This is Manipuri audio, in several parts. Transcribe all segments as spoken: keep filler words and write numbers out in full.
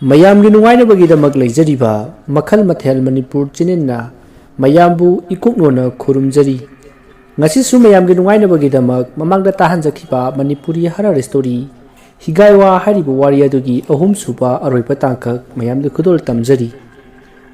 ꯃꯌꯥꯝꯒꯤ ꯅꯨꯡꯉꯥꯏꯅꯕꯒꯤꯗꯃꯛ ꯂꯩꯖꯔꯤꯕ ꯃꯈꯜ ꯃꯊꯦꯜ ꯃꯅꯤꯄꯨꯔ ꯆꯦꯅꯦꯜꯅ ꯃꯌꯥꯝꯕꯨ ꯏꯀꯨꯛꯅꯣꯅ ꯈꯨꯔꯨꯝꯖꯔꯤ꯫ ꯉꯁꯤꯁꯨ ꯃꯌꯥꯝꯒꯤ ꯅꯨꯡꯉꯥꯏꯅꯕꯒꯤꯗꯃꯛ ꯃꯃꯥꯡꯗ ꯇꯥꯍꯟꯖꯈꯤꯕ ꯃꯅꯤꯄꯨꯔꯤ ꯍꯔꯔ ꯁ꯭ꯇꯣꯔꯤ ꯍꯤꯒꯥꯏꯋꯥ ꯍꯥꯏꯔꯤꯕ ꯋꯥꯔꯤ ꯑꯗꯨꯒꯤ ꯑꯍꯨꯝꯁꯨꯕ ꯑꯔꯣꯏꯕ ꯇꯥꯡꯀꯛ ꯃꯌꯥꯝꯗ ꯈꯨꯗꯣꯜ ꯇꯝꯖꯔꯤ꯫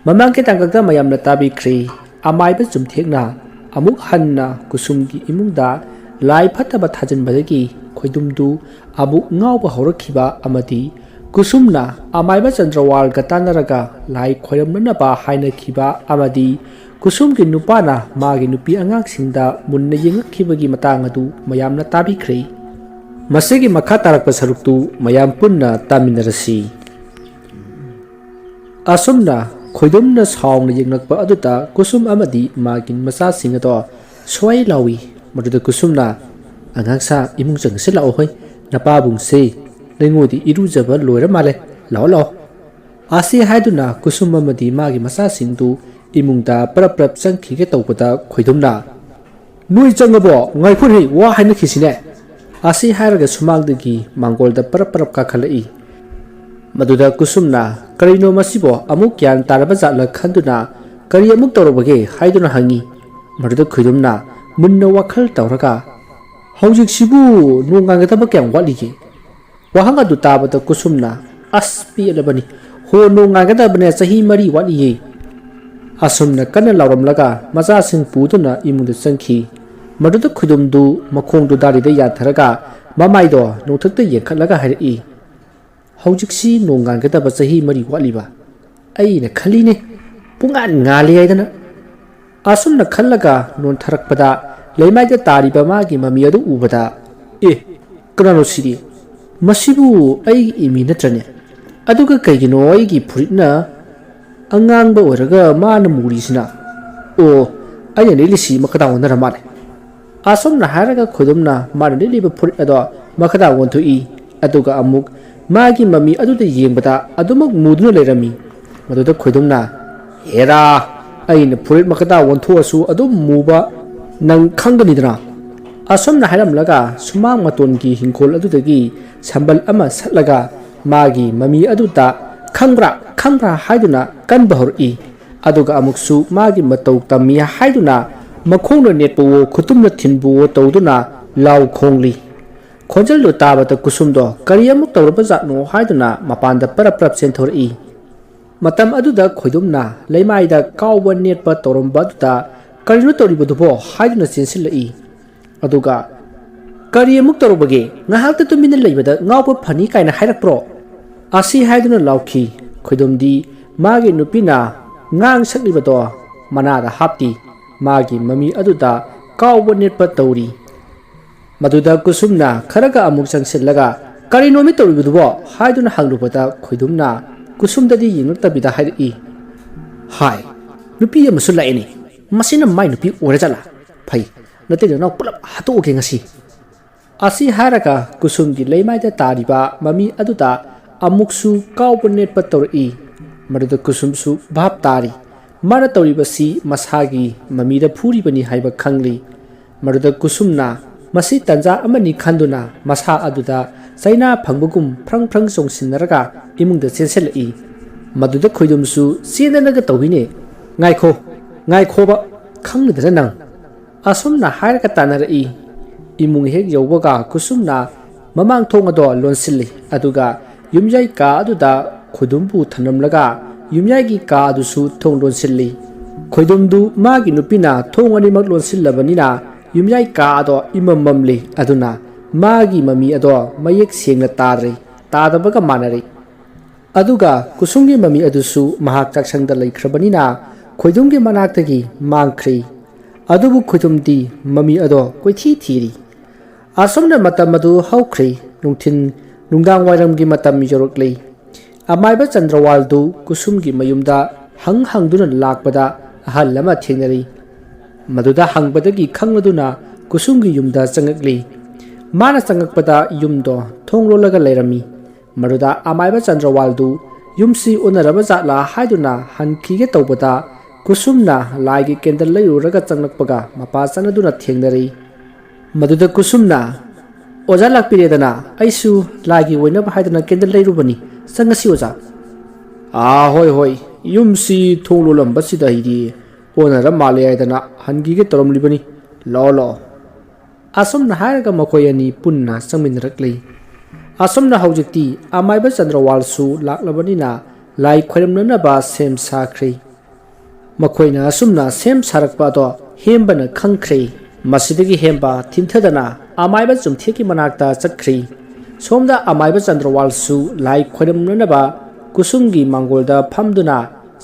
ꯃꯃꯥꯡꯒꯤ ꯇꯥꯡꯀꯛꯇ ꯃꯌꯥꯝꯅ ꯇꯥꯕꯤꯈ꯭ꯔꯦ, ꯑꯃꯥꯏꯕ ꯆꯨꯝꯊꯦꯛꯅ ꯑꯃꯨꯛ ꯍꯟꯅ ꯀꯨꯁꯨꯝꯒꯤ ꯏꯃꯨꯡꯗ ꯂꯥꯏ ꯐꯠꯇꯕ ꯊꯥꯖꯤꯟꯕꯗꯒꯤ ꯈꯣꯏꯗꯨꯝꯗꯨ ꯑꯃꯨꯛ ꯉꯥꯎꯕ ꯍꯧꯔꯛꯈꯤꯕ ꯑꯃꯗꯤ ꯀꯨꯁꯨꯝꯅ ꯑꯃꯥꯏꯕ ꯆꯟꯗ꯭ꯔꯋꯥꯜꯒ ꯇꯥꯟꯅꯔꯒ ꯂꯥꯏ ꯈꯣꯏꯔꯝꯅꯅꯕ ꯍꯥꯏꯅꯈꯤꯕ ꯑꯃꯗꯤ ꯀꯨꯁꯨꯝꯒꯤ ꯅꯨꯄꯥꯅ ꯃꯥꯒꯤ ꯅꯨꯄꯤ ꯑꯉꯥꯡꯁꯤꯡꯗ ꯃꯨꯟꯅ ꯌꯦꯡꯉꯛꯈꯤꯕꯒꯤ ꯃꯇꯥꯡ ꯑꯗꯨ ꯃꯌꯥꯝꯅ ꯇꯥꯕꯤꯈ꯭ꯔꯦ꯫ ꯃꯁꯤꯒꯤ ꯃꯈꯥ ꯇꯥꯔꯛꯄ ꯁꯔꯨꯛꯇꯨ ꯃꯌꯥꯝ ꯄꯨꯟꯅ ꯇꯥꯃꯤꯟꯅꯔꯁꯤ꯫ ꯑꯁꯨꯝꯅ ꯈꯣꯏꯗꯨꯝꯅ ꯁꯥꯎꯅ ꯌꯦꯡꯂꯛꯄ ꯑꯗꯨꯗ ꯀꯨꯁꯨꯝ ꯑꯃꯗꯤ ꯃꯥꯒꯤ ꯃꯆꯥꯁꯤꯡ ꯑꯗꯣ ꯁ꯭ꯋꯥꯏ ꯂꯥꯎꯏ꯫ ꯃꯗꯨꯗ ꯀꯨꯁꯨꯝꯅ, "ꯑꯉꯥꯡꯁꯥ, ꯏꯃꯨꯡ ꯆꯪꯉꯁꯤ ꯂꯥꯛꯑꯣ ꯍꯣꯏ, ꯅꯄꯥꯕꯨꯡꯁꯦ ꯂꯩꯉꯣꯏꯗꯤ ꯏꯔꯨꯖꯕ ꯂꯣꯏꯔ ꯃꯥꯜꯂꯦ, ꯂꯥꯛꯑꯣ ꯂꯥꯛꯑꯣ"꯫ ꯑꯁꯤ ꯍꯥꯏꯗꯨꯅ ꯀꯨꯁꯨꯝ ꯑꯃꯗꯤ ꯃꯥꯒꯤ ꯃꯆꯥꯁꯤꯡꯗꯨ ꯏꯃꯨꯡꯗ ꯄꯔꯞ ꯄꯔꯞ ꯆꯪꯈꯤꯒꯦ ꯇꯧꯕꯗ ꯈꯣꯏꯗꯨꯝꯅ, "ꯅꯣꯏ ꯆꯪꯉꯕꯣ? ꯉꯥꯏꯈꯣꯅꯦ, ꯋꯥ ꯍꯥꯏꯅꯈꯤꯁꯤꯅꯦ"꯫ ꯑꯁꯤ ꯍꯥꯏꯔꯒ ꯁꯨꯃꯥꯡꯗꯒꯤ ꯃꯥꯡꯒꯣꯜꯗ ꯄꯔꯞ ꯄꯔꯞ ꯀꯥꯈꯠꯂꯛꯏ꯫ ꯃꯗꯨꯗ ꯀꯨꯁꯨꯝꯅ, "ꯀꯔꯤꯅꯣ ꯃꯁꯤꯕꯣ? ꯑꯃꯨꯛ ꯒ꯭ꯌꯥꯟ ꯇꯥꯔꯕ ꯖꯥꯠꯂ?" ꯈꯟꯗꯨꯅ, "ꯀꯔꯤ ꯑꯃꯨꯛ ꯇꯧꯔꯕꯒꯦ?" ꯍꯥꯏꯗꯨꯅ ꯍꯪꯉꯤ꯫ ꯃꯗꯨꯗ ꯈꯣꯏꯗꯨꯝꯅ ꯃꯨꯟꯅ ꯋꯥꯈꯜ ꯇꯧꯔꯒ, "ꯍꯧꯖꯤꯛꯁꯤꯕꯨ ꯅꯣꯡ ꯉꯥꯟꯒꯗꯕ ꯀꯌꯥꯝ ꯋꯥꯠꯂꯤꯒꯦ?" ꯋꯥꯍꯪ ꯑꯗꯨ ꯇꯥꯕꯗ ꯀꯨꯁꯨꯝꯅ, "ꯑꯁ, ꯄꯦꯜꯂꯕꯅꯤ꯫ ꯍꯣ, ꯅꯣꯡ ꯉꯥꯟꯒꯗꯕꯅꯦ, ꯆꯍꯤ ꯃꯔꯤ ꯋꯥꯠꯂꯤꯌꯦ"꯫ ꯑꯁꯨꯝꯅ ꯀꯟꯅ ꯂꯥꯎꯔꯝꯂꯒ ꯃꯆꯥꯁꯤꯡ ꯄꯨꯗꯨꯅ ꯏꯃꯨꯡꯗ ꯆꯪꯈꯤ꯫ ꯃꯗꯨꯗ ꯈꯣꯏꯗꯨꯝꯗꯨ ꯃꯈꯣꯡꯗꯨ ꯗꯥꯔꯤꯗ ꯌꯥꯟꯊꯔꯒ ꯃꯃꯥꯏꯗꯣ ꯅꯣꯡꯊꯛꯇ ꯌꯦꯡꯈꯠꯂꯒ ꯍꯥꯏꯔꯛꯏ, "ꯍꯧꯖꯤꯛꯁꯤ ꯅꯣꯡ ꯉꯥꯟꯒꯗꯕ ꯆꯍꯤ ꯃꯔꯤ ꯋꯥꯠꯂꯤꯕ? ꯑꯩꯅ ꯈꯜꯂꯤꯅꯦ, ꯄꯨꯡꯉꯥꯟ ꯉꯥꯜꯂꯤ ꯍꯥꯏꯗꯅ"꯫ ꯑꯁꯨꯝꯅ ꯈꯜꯂꯒ ꯅꯣꯟꯊꯔꯛꯄꯗ ꯂꯩꯃꯥꯏꯗ ꯇꯥꯔꯤꯕ ꯃꯥꯒꯤ ꯃꯃꯤ ꯑꯗꯨ ꯎꯕꯗ, "ꯑꯦ, ꯀꯅꯥꯅꯣ ꯁꯤꯗꯤ? ꯃꯁꯤꯕꯨ ꯑꯩꯒꯤ ꯏꯃꯤ ꯅꯠꯇ꯭ꯔꯅꯦ? ꯑꯗꯨꯒ ꯀꯩꯒꯤꯅꯣ ꯑꯩꯒꯤ ꯐꯨꯔꯤꯠꯅ ꯑꯉꯥꯡꯕ ꯑꯣꯏꯔꯒ ꯃꯥꯅ ꯃꯨꯔꯤꯁꯤꯅ? ꯑꯣ, ꯑꯩꯅ ꯂꯤꯠꯂꯤꯁꯤ ꯃꯈꯥꯗ ꯑꯣꯟꯅꯔ ꯃꯥꯜꯂꯦ"꯫ ꯑꯁꯨꯝꯅ ꯍꯥꯏꯔꯒ ꯈꯣꯏꯗꯨꯝꯅ ꯃꯥꯅ ꯂꯤꯠꯂꯤꯕ ꯐꯨꯔꯤꯠ ꯑꯗꯣ ꯃꯈꯥꯗ ꯑꯣꯟꯊꯣꯛꯏ꯫ ꯑꯗꯨꯒ ꯑꯃꯨꯛ ꯃꯥꯒꯤ ꯃꯃꯤ ꯑꯗꯨꯗ ꯌꯦꯡꯕꯗ ꯑꯗꯨꯃꯛ ꯃꯨꯗꯨꯅ ꯂꯩꯔꯝꯃꯤ꯫ ꯃꯗꯨꯗ ꯈꯣꯏꯗꯨꯝꯅ, "ꯍꯦꯔꯥ, ꯑꯩꯅ ꯐꯨꯔꯤꯠ ꯃꯈꯥꯗ ꯑꯣꯟꯊꯣꯛꯑꯁꯨ ꯑꯗꯨꯝ ꯃꯨꯕ ꯅꯪ ꯈꯪꯒꯅꯤꯗꯅ"꯫ ꯑꯁꯨꯝꯅ ꯍꯥꯏꯔꯝꯂꯒ ꯁꯨꯃꯥꯡ ꯃꯇꯣꯟꯒꯤ ꯍꯤꯡꯈꯣꯜ ꯑꯗꯨꯗꯒꯤ ꯁꯝꯕꯜ ꯑꯃ ꯁꯠꯂꯒ ꯃꯥꯒꯤ ꯃꯃꯤ ꯑꯗꯨꯗ ꯈꯪꯕ꯭ꯔꯥ, ꯈꯪꯕ꯭ꯔꯥ ꯍꯥꯏꯗꯨꯅ ꯀꯟꯕ ꯍꯧꯔꯛꯏ꯫ ꯑꯗꯨꯒ ꯑꯃꯨꯛꯁꯨ ꯃꯥꯒꯤ ꯃꯇꯧ ꯇꯝꯃꯤ ꯍꯥꯏꯗꯨꯅ ꯃꯈꯣꯡꯅ ꯅꯦꯠꯄꯋꯣ ꯈꯨꯇꯨꯝꯅ ꯊꯤꯟꯕꯋꯣ ꯇꯧꯗꯨꯅ ꯂꯥꯎ ꯈꯣꯡꯂꯤ꯫ ꯈꯣꯟꯖꯦꯜꯗꯨ ꯇꯥꯕꯗ ꯀꯨꯁꯨꯝꯗꯣ ꯀꯔꯤ ꯑꯃꯨꯛ ꯇꯧꯔꯕ ꯖꯥꯠꯅꯣ ꯍꯥꯏꯗꯨꯅ ꯃꯄꯥꯟꯗ ꯄꯔꯞ ꯄꯔꯞ ꯆꯦꯟꯊꯣꯔꯛꯏ꯫ ꯃꯇꯝ ꯑꯗꯨꯗ ꯈꯣꯏꯗꯨꯝꯅ ꯂꯩꯃꯥꯏꯗ ꯀꯥꯎꯕ ꯅꯦꯠꯄ ꯇꯧꯔꯝꯕ ꯑꯗꯨꯗ "ꯀꯔꯤꯅꯣ ꯇꯧꯔꯤꯕꯗꯨꯕꯣ?" ꯍꯥꯏꯗꯨꯅ ꯆꯦꯟꯁꯤꯜꯂꯛꯏ꯫ ꯑꯗꯨꯒ "ꯀꯔꯤ ꯑꯃꯨꯛ ꯇꯧꯔꯨꯕꯒꯦ? ꯉꯥꯏꯍꯥꯛꯇ ꯇꯨꯃꯤꯟꯅ ꯂꯩꯕꯗ ꯉꯥꯎꯕ ꯐꯅꯤ ꯀꯥꯏꯅ ꯍꯥꯏꯔꯛꯄ꯭ꯔꯣ?" ꯑꯁꯤ ꯍꯥꯏꯗꯨꯅ ꯂꯥꯎꯈꯤ꯫ ꯈꯣꯏꯗꯨꯝꯗꯤ ꯃꯥꯒꯤ ꯅꯨꯄꯤꯅ ꯉꯥꯡ ꯁꯛꯂꯤꯕꯗꯣ ꯃꯅꯥꯗ ꯍꯥꯞꯇꯦ꯫ ꯃꯥꯒꯤ ꯃꯃꯤ ꯑꯗꯨꯗ ꯀꯥꯎꯕ ꯅꯦꯠꯄ ꯇꯧꯔꯤ꯫ ꯃꯗꯨꯗ ꯀꯨꯁꯨꯝꯅ ꯈꯔꯒ ꯑꯃꯨꯛ ꯆꯪꯁꯤꯜꯂꯒ "ꯀꯔꯤꯅꯣꯃꯤ ꯇꯧꯔꯤꯕꯗꯨꯕꯣ?" ꯍꯥꯏꯗꯨꯅ ꯍꯪꯂꯨꯕꯗ ꯈꯣꯏꯗꯨꯝꯅ ꯀꯨꯁꯨꯝꯗꯗꯤ ꯌꯦꯡꯂꯛꯇꯕꯤꯗ ꯍꯥꯏꯔꯛꯏ, "ꯍꯥꯏ, ꯅꯨꯄꯤ ꯑꯃꯁꯨ ꯂꯥꯛꯑꯦꯅꯦ꯫ ꯃꯁꯤꯅ ꯃꯥꯏ ꯅꯨꯄꯤ ꯑꯣꯏꯔꯖꯥꯠꯂꯥ? ꯐꯩ, ꯅꯇꯩ ꯅꯅꯥꯎ ꯄꯨꯂꯞ ꯍꯥꯠꯇꯣꯛꯑꯒꯦ ꯉꯁꯤ"꯫ ꯑꯁꯤ ꯍꯥꯏꯔꯒ ꯀꯨꯁꯨꯝꯒꯤ ꯂꯩꯃꯥꯏꯗ ꯇꯥꯔꯤꯕ ꯃꯃꯤ ꯑꯗꯨꯗ ꯑꯃꯨꯛꯁꯨ ꯀꯥꯎꯕ ꯅꯦꯠꯄ ꯇꯧꯔꯛꯏ꯫ ꯃꯗꯨꯗ ꯀꯨꯁꯨꯝꯁꯨ ꯚꯥꯞ ꯇꯥꯔꯤ꯫ ꯃꯥꯅ ꯇꯧꯔꯤꯕꯁꯤ ꯃꯁꯥꯒꯤ ꯃꯃꯤꯗ ꯐꯨꯔꯤꯕꯅꯤ ꯍꯥꯏꯕ ꯈꯪꯂꯤ꯫ ꯃꯗꯨꯗ ꯀꯨꯁꯨꯝꯅ ꯃꯁꯤ ꯇꯟꯖꯥ ꯑꯃꯅꯤ ꯈꯟꯗꯨꯅ ꯃꯁꯥ ꯑꯗꯨꯗ ꯆꯩꯅꯥ ꯐꯪꯕꯒꯨꯝ ꯐ꯭ꯔꯪ ꯐ꯭ꯔꯪ ꯆꯣꯡꯁꯤꯟꯅꯔꯒ ꯏꯃꯨꯡꯗ ꯆꯦꯟꯁꯤꯜꯂꯛꯏ꯫ ꯃꯗꯨꯗ ꯈꯣꯏꯗꯨꯝꯁꯨ ꯆꯦꯟꯗꯅꯒ ꯇꯧꯏꯅꯦ꯫ "ꯉꯥꯏꯈꯣ, ꯉꯥꯏꯈꯣꯕ, ꯈꯪꯂꯨꯗꯅ ꯅꯪ"꯫ ꯑꯁꯨꯝꯅ ꯍꯥꯏꯔꯒ ꯇꯥꯟꯅꯔꯛꯏ꯫ ꯏꯃꯨꯡ ꯍꯦꯛ ꯌꯧꯕꯒ ꯀꯨꯁꯨꯝꯅ ꯃꯃꯥꯡ ꯊꯣꯡ ꯑꯗꯣ ꯂꯣꯟꯁꯤꯜꯂꯤ꯫ ꯑꯗꯨꯒ ꯌꯨꯝꯌꯥꯏ ꯀꯥ ꯑꯗꯨꯗ ꯈꯣꯏꯗꯨꯝꯕꯨ ꯊꯝꯂꯝꯂꯒ ꯌꯨꯝꯌꯥꯏꯒꯤ ꯀꯥ ꯑꯗꯨꯁꯨ ꯊꯣꯡ ꯂꯣꯟꯁꯤꯜꯂꯤ꯫ ꯈꯣꯏꯗꯨꯝꯗꯨ ꯃꯥꯒꯤ ꯅꯨꯄꯤꯅ ꯊꯣꯡ ꯑꯅꯤꯃꯛ ꯂꯣꯟꯁꯤꯜꯂꯕꯅꯤꯅ ꯌꯨꯝꯌꯥꯏ ꯀꯥ ꯑꯗꯣ ꯏꯃꯝ ꯃꯝꯂꯤ꯫ ꯑꯗꯨꯅ ꯃꯥꯒꯤ ꯃꯃꯤ ꯑꯗꯣ ꯃꯌꯦꯛ ꯁꯦꯡꯅ ꯇꯥꯗ꯭ꯔꯦ, ꯇꯥꯗꯕꯒ ꯃꯥꯟꯅꯔꯦ꯫ ꯑꯗꯨꯒ ꯀꯨꯁꯨꯝꯒꯤ ꯃꯃꯤ ꯑꯗꯨꯁꯨ ꯃꯍꯥꯛ ꯆꯥꯛꯁꯪꯗ ꯂꯩꯈ꯭ꯔꯕꯅꯤꯅ ꯈꯣꯏꯗꯨꯝꯒꯤ ꯃꯅꯥꯛꯇꯒꯤ ꯃꯥꯡꯈ꯭ꯔꯦ꯫ ꯑꯗꯨꯕꯨ ꯈꯣꯏꯗꯨꯝꯗꯤ ꯃꯃꯤ ꯑꯗꯣ ꯀꯣꯏꯊꯤ ꯊꯤꯔꯤ꯫ ꯑꯁꯨꯝꯅ ꯃꯇꯝ ꯑꯗꯨ ꯍꯧꯈ꯭ꯔꯦ꯫ ꯅꯨꯡꯊꯤꯜ, ꯅꯨꯡꯗꯥꯡ ꯋꯥꯏꯔꯝꯒꯤ ꯃꯇꯝ ꯌꯧꯔꯛꯂꯦ꯫ ꯑꯃꯥꯏꯕ ꯆꯟꯗ꯭ꯔꯋꯥꯜꯗꯨ ꯀꯨꯁꯨꯝꯒꯤ ꯃꯌꯨꯝꯗ ꯍꯪ ꯍꯪꯗꯨꯅ ꯂꯥꯛꯄꯗ ꯑꯍꯜ ꯑꯃ ꯊꯦꯡꯅꯔꯤ꯫ ꯃꯗꯨꯗ ꯍꯪꯕꯗꯒꯤ ꯈꯪꯂꯗꯨꯅ ꯀꯨꯁꯨꯝꯒꯤ ꯌꯨꯝꯗ ꯆꯪꯉꯛꯂꯤ꯫ ꯃꯥꯅ ꯆꯪꯉꯛꯄꯗ ꯌꯨꯝꯗꯣ ꯊꯣꯡ ꯂꯣꯜꯂꯒ ꯂꯩꯔꯝꯃꯤ꯫ ꯃꯗꯨꯗ ꯑꯃꯥꯏꯕ ꯆꯟꯗ꯭ꯔꯋꯥꯜꯗꯨ ꯌꯨꯝꯁꯤ ꯑꯣꯟꯅꯔꯕ ꯖꯥꯠꯂꯥ ꯍꯥꯏꯗꯨꯅ ꯍꯟꯈꯤꯒꯦ ꯇꯧꯕꯗ ꯀꯨꯁꯨꯝꯅ ꯂꯥꯏꯒꯤ ꯀꯦꯟꯗꯜ ꯂꯩꯔꯨꯔꯒ ꯆꯪꯂꯛꯄꯒ ꯃꯄꯥ ꯆꯠꯅꯗꯨꯅ ꯊꯦꯡꯅꯔꯤ꯫ ꯃꯗꯨꯗ ꯀꯨꯁꯨꯝꯅ, "ꯑꯣꯖꯥ ꯂꯥꯛꯄꯤꯔꯦꯗꯅ, ꯑꯩꯁꯨ ꯂꯥꯏꯒꯤ ꯑꯣꯏꯅꯕ ꯍꯥꯏꯗꯅ ꯀꯦꯟꯗꯜ ꯂꯩꯔꯨꯕꯅꯤ, ꯆꯪꯉꯁꯤ ꯑꯣꯖꯥ"꯫ ꯑꯥ, ꯍꯣꯏ, ꯍꯣꯏ, ꯌꯨꯝꯁꯤ ꯊꯣꯡ ꯂꯣꯜꯂꯝꯕꯁꯤꯗ ꯑꯩꯗꯤ ꯑꯣꯟꯅꯔ ꯃꯥꯜꯂꯦ ꯍꯥꯏꯗꯅ ꯍꯟꯈꯤꯒꯦ ꯇꯧꯔꯝꯂꯤꯕꯅꯤ꯫ ꯂꯥꯛꯑꯣ, ꯂꯥꯛꯑꯣ꯫ ꯑꯁꯨꯝꯅ ꯍꯥꯏꯔꯒ ꯃꯈꯣꯏ ꯑꯅꯤ ꯄꯨꯟꯅ ꯆꯪꯃꯤꯟꯅꯔꯛꯂꯤ꯫ ꯑꯁꯨꯝꯅ ꯍꯧꯖꯤꯛꯇꯤ ꯑꯃꯥꯏꯕ ꯆꯟꯗ꯭ꯔꯋꯥꯜꯁꯨ ꯂꯥꯛꯂꯕꯅꯤꯅ ꯂꯥꯏ ꯈꯣꯏꯔꯝꯅꯅꯕ ꯁꯦꯝ ꯁꯥꯈ꯭ꯔꯦ꯫ ꯃꯈꯣꯏꯅ ꯑꯁꯨꯝꯅ ꯁꯦꯝ ꯁꯥꯔꯛꯄ ꯑꯗꯣ ꯍꯦꯝꯕꯅ ꯈꯪꯈ꯭ꯔꯦ꯫ ꯃꯁꯤꯗꯒꯤ ꯍꯦꯝꯕ ꯊꯤꯟꯊꯗꯅ ꯑꯃꯥꯏꯕ ꯆꯨꯝꯊꯦꯛꯀꯤ ꯃꯅꯥꯛꯇ ꯆꯠꯈ꯭ꯔꯦ꯫ ꯁꯣꯝꯗ ꯑꯃꯥꯏꯕ ꯆꯟꯗ꯭ꯔꯋꯥꯜꯁꯨ ꯂꯥꯏ ꯈꯣꯏꯔꯝꯅꯅꯕ ꯀꯨꯁꯨꯝꯒꯤ ꯃꯥꯡꯒꯣꯜꯗ ꯐꯝꯗꯨꯅ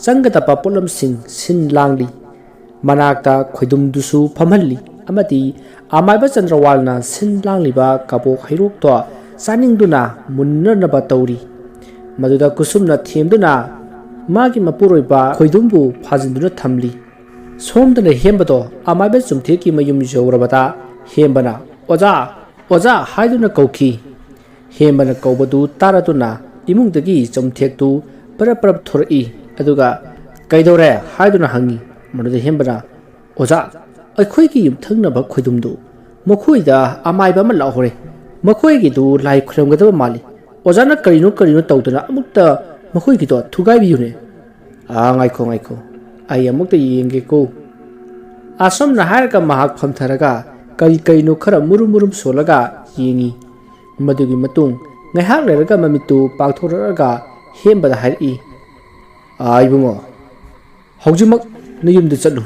ꯆꯪꯒꯗꯕ ꯄꯣꯠꯂꯝꯁꯤꯡ ꯁꯤꯟ ꯂꯥꯡꯂꯤ꯫ ꯃꯅꯥꯛꯇ ꯈꯣꯏꯗꯨꯝꯗꯨꯁꯨ ꯐꯝꯍꯜꯂꯤ ꯑꯃꯗꯤ ꯑꯃꯥꯏꯕ ꯆꯟꯗ꯭ꯔꯋꯥꯜꯅ ꯁꯤꯟ ꯂꯥꯡꯂꯤꯕ ꯀꯕꯣꯛ ꯍꯩꯔꯣꯛꯇꯣ ꯆꯥꯅꯤꯡꯗꯨꯅ ꯃꯨꯟꯅꯅꯕ ꯇꯧꯔꯤ꯫ ꯃꯗꯨꯗ ꯀꯨꯁꯨꯝꯅ ꯊꯦꯝꯗꯨꯅ ꯃꯥꯒꯤ ꯃꯄꯨꯔꯣꯏꯕ ꯈꯣꯏꯗꯨꯝꯕꯨ ꯐꯥꯖꯤꯟꯗꯨꯅ ꯊꯝꯂꯤ꯫ ꯁꯣꯝꯗꯅ ꯍꯦꯝꯕꯗꯣ ꯑꯃꯥꯏꯕ ꯆꯨꯝꯊꯦꯛꯀꯤ ꯃꯌꯨꯝ ꯌꯧꯔꯕꯗ ꯍꯦꯝꯕꯅ "ꯑꯣꯖꯥ! ꯑꯣꯖꯥ!" ꯍꯥꯏꯗꯨꯅ ꯀꯧꯈꯤ꯫ ꯍꯦꯝꯕꯅ ꯀꯧꯕꯗꯨ ꯇꯥꯔꯗꯨꯅ ꯏꯃꯨꯡꯗꯒꯤ ꯆꯨꯝꯊꯦꯛꯇꯨ ꯄꯔꯞ ꯄꯔꯞ ꯊꯣꯔꯛꯏ꯫ ꯑꯗꯨꯒ "ꯀꯩꯗꯧꯔꯦ?" ꯍꯥꯏꯗꯨꯅ ꯍꯪꯉꯤ꯫ ꯃꯗꯨꯗ ꯍꯦꯝꯕꯅ, "ꯑꯣꯖꯥ, ꯑꯩꯈꯣꯏꯒꯤ ꯌꯨꯝꯊꯪꯅꯕ ꯈꯣꯏꯗꯨꯝꯗꯨ ꯃꯈꯣꯏꯗ ꯑꯃꯥꯏꯕ ꯑꯃ ꯂꯥꯛꯍꯧꯔꯦ꯫ ꯃꯈꯣꯏꯒꯤꯗꯨ ꯂꯥꯏ ꯈꯨꯔꯨꯝꯒꯗꯕ ꯃꯥꯜꯂꯤ꯫ ꯑꯣꯖꯥꯅ ꯀꯔꯤꯅꯣ ꯀꯔꯤꯅꯣ ꯇꯧꯗꯅ ꯑꯃꯨꯛꯇ ꯃꯈꯣꯏꯒꯤꯗꯣ ꯊꯨꯒꯥꯏꯕꯤꯌꯨꯅꯦ꯫" "ꯑꯥ, ꯉꯥꯏꯈꯣ, ꯉꯥꯏꯈꯣ, ꯑꯩ ꯑꯃꯨꯛꯇ ꯌꯦꯡꯒꯦꯀꯣ꯫" ꯑꯁꯨꯝꯅ ꯍꯥꯏꯔꯒ ꯃꯍꯥꯛ ꯐꯝꯊꯔꯒ ꯀꯔꯤ ꯀꯔꯤꯅꯣ ꯈꯔ ꯃꯨꯔꯨꯝ ꯃꯨꯔꯨꯝ ꯁꯣꯜꯂꯒ ꯌꯦꯡꯉꯤ꯫ ꯃꯗꯨꯒꯤ ꯃꯇꯨꯡ ꯉꯥꯏꯍꯥꯛ ꯂꯩꯔꯒ ꯃꯃꯤꯠꯇꯨ ꯄꯥꯡꯊꯣꯔꯛꯂꯒ ꯍꯦꯝꯕꯗ ꯍꯥꯏꯔꯛꯏ, "ꯑꯥ, ꯏꯕꯨꯡꯉꯣ, ꯍꯧꯖꯤꯛꯃꯛ ꯅꯌꯨꯝꯗ ꯆꯠꯂꯨ꯫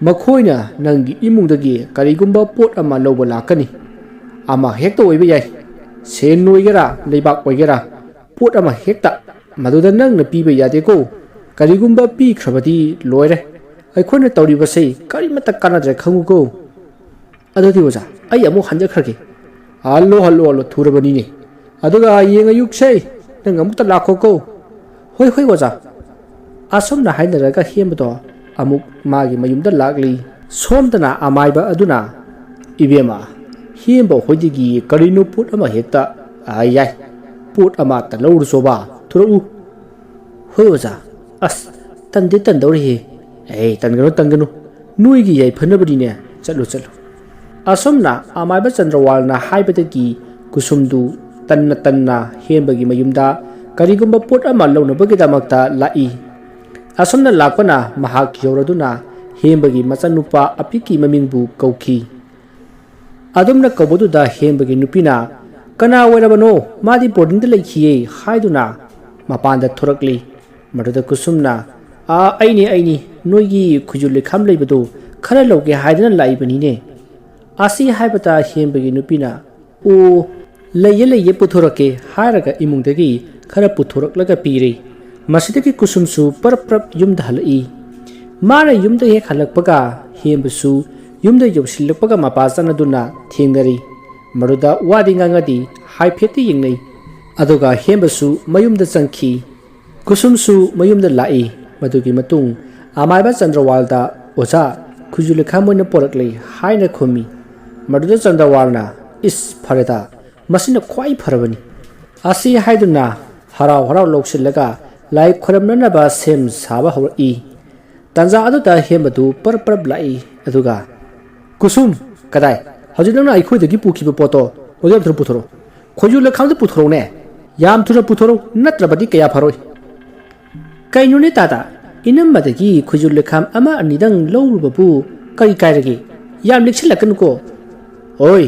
ꯃꯈꯣꯏꯅ ꯅꯪꯒꯤ ꯏꯃꯨꯡꯗꯒꯤ ꯀꯔꯤꯒꯨꯝꯕ ꯄꯣꯠ ꯑꯃ ꯂꯧꯕ ꯂꯥꯛꯀꯅꯤ꯫ ꯑꯃ ꯍꯦꯛꯇ ꯑꯣꯏꯕ ꯌꯥꯏ꯫ ꯁꯦꯟ ꯑꯣꯏꯒꯦꯔꯥ, ꯂꯩꯕꯥꯛ ꯑꯣꯏꯒꯦꯔꯥ, ꯄꯣꯠ ꯑꯃ ꯍꯦꯛꯇ꯫ ꯃꯗꯨꯗ ꯅꯪꯅ ꯄꯤꯕ ꯌꯥꯗꯦꯀꯣ꯫ ꯀꯔꯤꯒꯨꯝꯕ ꯄꯤꯈ꯭ꯔꯕꯗꯤ ꯂꯣꯏꯔꯦ꯫ ꯑꯩꯈꯣꯏꯅ ꯇꯧꯔꯤꯕꯁꯤ ꯀꯔꯤꯃꯠꯇ ꯀꯥꯟꯅꯗ꯭ꯔꯦ, ꯈꯪꯉꯨꯀꯣ꯫" "ꯑꯗꯨꯗꯤ ꯑꯣꯖꯥ, ꯑꯩ ꯑꯃꯨꯛ ꯍꯟꯖꯈ꯭ꯔꯒꯦ꯫" "ꯍꯜꯂꯣ, ꯍꯜꯂꯣ, ꯍꯜꯂꯣ, ꯊꯨꯔꯕꯅꯤꯅꯦ꯫ ꯑꯗꯨꯒ ꯍꯌꯦꯡ ꯑꯌꯨꯛꯁꯦ ꯅꯪ ꯑꯃꯨꯛꯇ ꯂꯥꯛꯈꯣꯀꯣ꯫" "ꯍꯣꯏ, ꯍꯣꯏ, ꯑꯣꯖꯥ꯫" ꯑꯁꯨꯝꯅ ꯍꯥꯏꯅꯔꯒ ꯍꯦꯝꯕꯗꯣ ꯑꯃꯨꯛ ꯃꯥꯒꯤ ꯃꯌꯨꯝꯗ ꯂꯥꯛꯂꯤ꯫ ꯁꯣꯝꯗꯅ ꯑꯃꯥꯏꯕ ꯑꯗꯨꯅ, "ꯏꯕꯦꯝꯃ, ꯍꯦꯝꯕ ꯍꯣꯏꯗꯒꯤ ꯀꯔꯤꯅꯣ ꯄꯣꯠ ꯑꯃ ꯍꯦꯛꯇ, ꯑ, ꯌꯥꯏ, ꯄꯣꯠ ꯑꯃ ꯇ ꯂꯧꯔꯨꯆꯣꯕ, ꯊꯨꯔꯛꯎ꯫" "ꯍꯣꯏ ꯑꯣꯖꯥ꯫" "ꯑꯁ, ꯇꯟꯗꯤ ꯇꯟꯗꯧꯔꯤꯍꯦ꯫" "ꯑꯦ, ꯇꯟꯒꯅꯨ, ꯇꯟꯒꯅꯨ, ꯅꯣꯏꯒꯤ ꯌꯥꯏꯐꯅꯕꯅꯤꯅꯦ, ꯆꯠꯂꯨ, ꯆꯠꯂꯨ꯫" ꯑꯁꯨꯝꯅ ꯑꯃꯥꯏꯕ ꯆꯟꯗ꯭ꯔꯋꯥꯜꯅ ꯍꯥꯏꯕꯗꯒꯤ ꯀꯨꯁꯨꯝꯗꯨ ꯇꯟꯅ ꯇꯟꯅ ꯍꯦꯝꯕꯒꯤ ꯃꯌꯨꯝꯗ ꯀꯔꯤꯒꯨꯝꯕ ꯄꯣꯠ ꯑꯃ ꯂꯧꯅꯕꯒꯤꯗꯃꯛꯇ ꯂꯥꯛꯏ꯫ ꯑꯁꯨꯝꯅ ꯂꯥꯛꯄꯅ ꯃꯍꯥꯛ ꯌꯧꯔꯗꯨꯅ ꯍꯦꯝꯕꯒꯤ ꯃꯆꯥꯅꯨꯄꯥ ꯑꯄꯤꯛꯀꯤ ꯃꯃꯤꯡꯕꯨ ꯀꯧꯈꯤ꯫ ꯑꯗꯨꯝꯅ ꯀꯧꯕꯗꯨꯗ ꯍꯦꯝꯕꯒꯤ ꯅꯨꯄꯤꯅ, "ꯀꯅꯥ ꯑꯣꯏꯔꯕꯅꯣ? ꯃꯥꯗꯤ ꯕꯣꯔꯗꯤꯡꯗ ꯂꯩꯈꯤꯌꯦ" ꯍꯥꯏꯗꯨꯅ ꯃꯄꯥꯟꯗ ꯊꯣꯔꯛꯂꯤ꯫ ꯃꯗꯨꯗ ꯀꯨꯁꯨꯝꯅ, "ꯑꯥ, ꯑꯩꯅꯤ, ꯑꯩꯅꯤ, ꯅꯣꯏꯒꯤ ꯈꯨꯖꯨ ꯂꯩꯈꯥꯝ ꯂꯩꯕꯗꯨ ꯈꯔ ꯂꯧꯒꯦ ꯍꯥꯏꯗꯅ ꯂꯥꯛꯏꯕꯅꯤꯅꯦ"꯫ ꯑꯁꯤ ꯍꯥꯏꯕꯗ ꯍꯦꯝꯕꯒꯤ ꯅꯨꯄꯤꯅ, "ꯑꯣ, ꯂꯩꯌꯦ, ꯂꯩꯌꯦ, ꯄꯨꯊꯣꯔꯛꯀꯦ" ꯍꯥꯏꯔꯒ ꯏꯃꯨꯡꯗꯒꯤ ꯈꯔ ꯄꯨꯊꯣꯔꯛꯂꯒ ꯄꯤꯔꯦ꯫ ꯃꯁꯤꯗꯒꯤ ꯀꯨꯁꯨꯝꯁꯨ ꯄꯔꯞ ꯄꯔꯞ ꯌꯨꯝꯗ ꯍꯜꯂꯛꯏ꯫ ꯃꯥꯅ ꯌꯨꯝꯗ ꯍꯦꯛ ꯍꯜꯂꯛꯄꯒ ꯍꯦꯝꯕꯁꯨ ꯌꯨꯝꯗ ꯌꯧꯁꯤꯜꯂꯛꯄꯒ ꯃꯄꯥ ꯆꯠꯅꯗꯨꯅ ꯊꯦꯡꯅꯔꯤ꯫ ꯃꯗꯨꯗ ꯋꯥꯗꯤ ꯉꯥꯡꯅꯗꯦ, ꯍꯥꯏꯐꯦꯠꯇꯤ ꯌꯦꯡꯅꯩ꯫ ꯑꯗꯨꯒ ꯍꯦꯝꯕꯁꯨ ꯃꯌꯨꯝꯗ ꯆꯪꯈꯤ꯫ ꯀꯨꯁꯨꯝꯁꯨ ꯃꯌꯨꯝꯗ ꯂꯥꯛꯏ꯫ ꯃꯗꯨꯒꯤ ꯃꯇꯨꯡ ꯑꯃꯥꯏꯕ ꯆꯟꯗ꯭ꯔꯋꯥꯜꯗ, "ꯑꯣꯖꯥ, ꯈꯨꯖꯨ ꯂꯩꯈꯥꯝ ꯑꯣꯏꯅ ꯄꯣꯔꯛꯂꯦ" ꯍꯥꯏꯅ ꯈꯨꯝꯃꯤ꯫ ꯃꯗꯨꯗ ꯆꯟꯗ꯭ꯔꯋꯥꯜꯅ, "ꯏꯁ, ꯐꯔꯦꯗ, ꯃꯁꯤꯅ ꯈ꯭ꯋꯥꯏ ꯐꯔꯕꯅꯤ" ꯑꯁꯤ ꯍꯥꯏꯗꯨꯅ ꯍꯔꯥꯎ ꯍꯔꯥꯎ ꯂꯧꯁꯤꯜꯂꯒ ꯂꯥꯏ ꯈꯨꯔꯝꯅꯅꯕ ꯁꯦꯝ ꯁꯥꯕ ꯍꯧꯔꯛꯏ꯫ ꯇꯥꯟꯖꯥ ꯑꯗꯨꯗ ꯍꯦꯝꯕꯗꯨ ꯄꯔꯞ ꯄꯔꯞ ꯂꯥꯛꯏ꯫ ꯑꯗꯨꯒ, "ꯀꯨꯁꯨꯝ, ꯀꯗꯥꯏ? ꯍꯧꯖꯤꯛ ꯅꯪꯅ ꯑꯩꯈꯣꯏꯗꯒꯤ ꯄꯨꯈꯤꯕ ꯄꯣꯠꯇꯣ, ꯃꯗꯨ ꯌꯥꯝ ꯊꯨꯅ ꯄꯨꯊꯣꯔꯛꯑꯣ꯫ ꯈꯨꯖꯨ ꯂꯩꯈꯥꯝꯗꯨ ꯄꯨꯊꯣꯔꯛꯎꯅꯦ꯫ ꯌꯥꯝ ꯊꯨꯅ ꯄꯨꯊꯣꯔꯛꯎ, ꯅꯠꯇ꯭ꯔꯕꯗꯤ ꯀꯌꯥ ꯐꯔꯣꯏ"꯫ "ꯀꯩꯅꯣꯅꯦ ꯇꯥꯗ, ꯏꯅꯝꯃꯗꯒꯤ ꯈꯨꯖꯨ ꯂꯩꯈꯥꯝ ꯑꯃ ꯑꯅꯤꯗꯪ ꯂꯧꯔꯨꯕꯕꯨ ꯀꯔꯤ ꯀꯥꯏꯔꯒꯦ? ꯌꯥꯝ ꯂꯤꯛꯁꯤꯜꯂꯛꯀꯅꯨꯀꯣ"꯫ "ꯑꯣꯏ,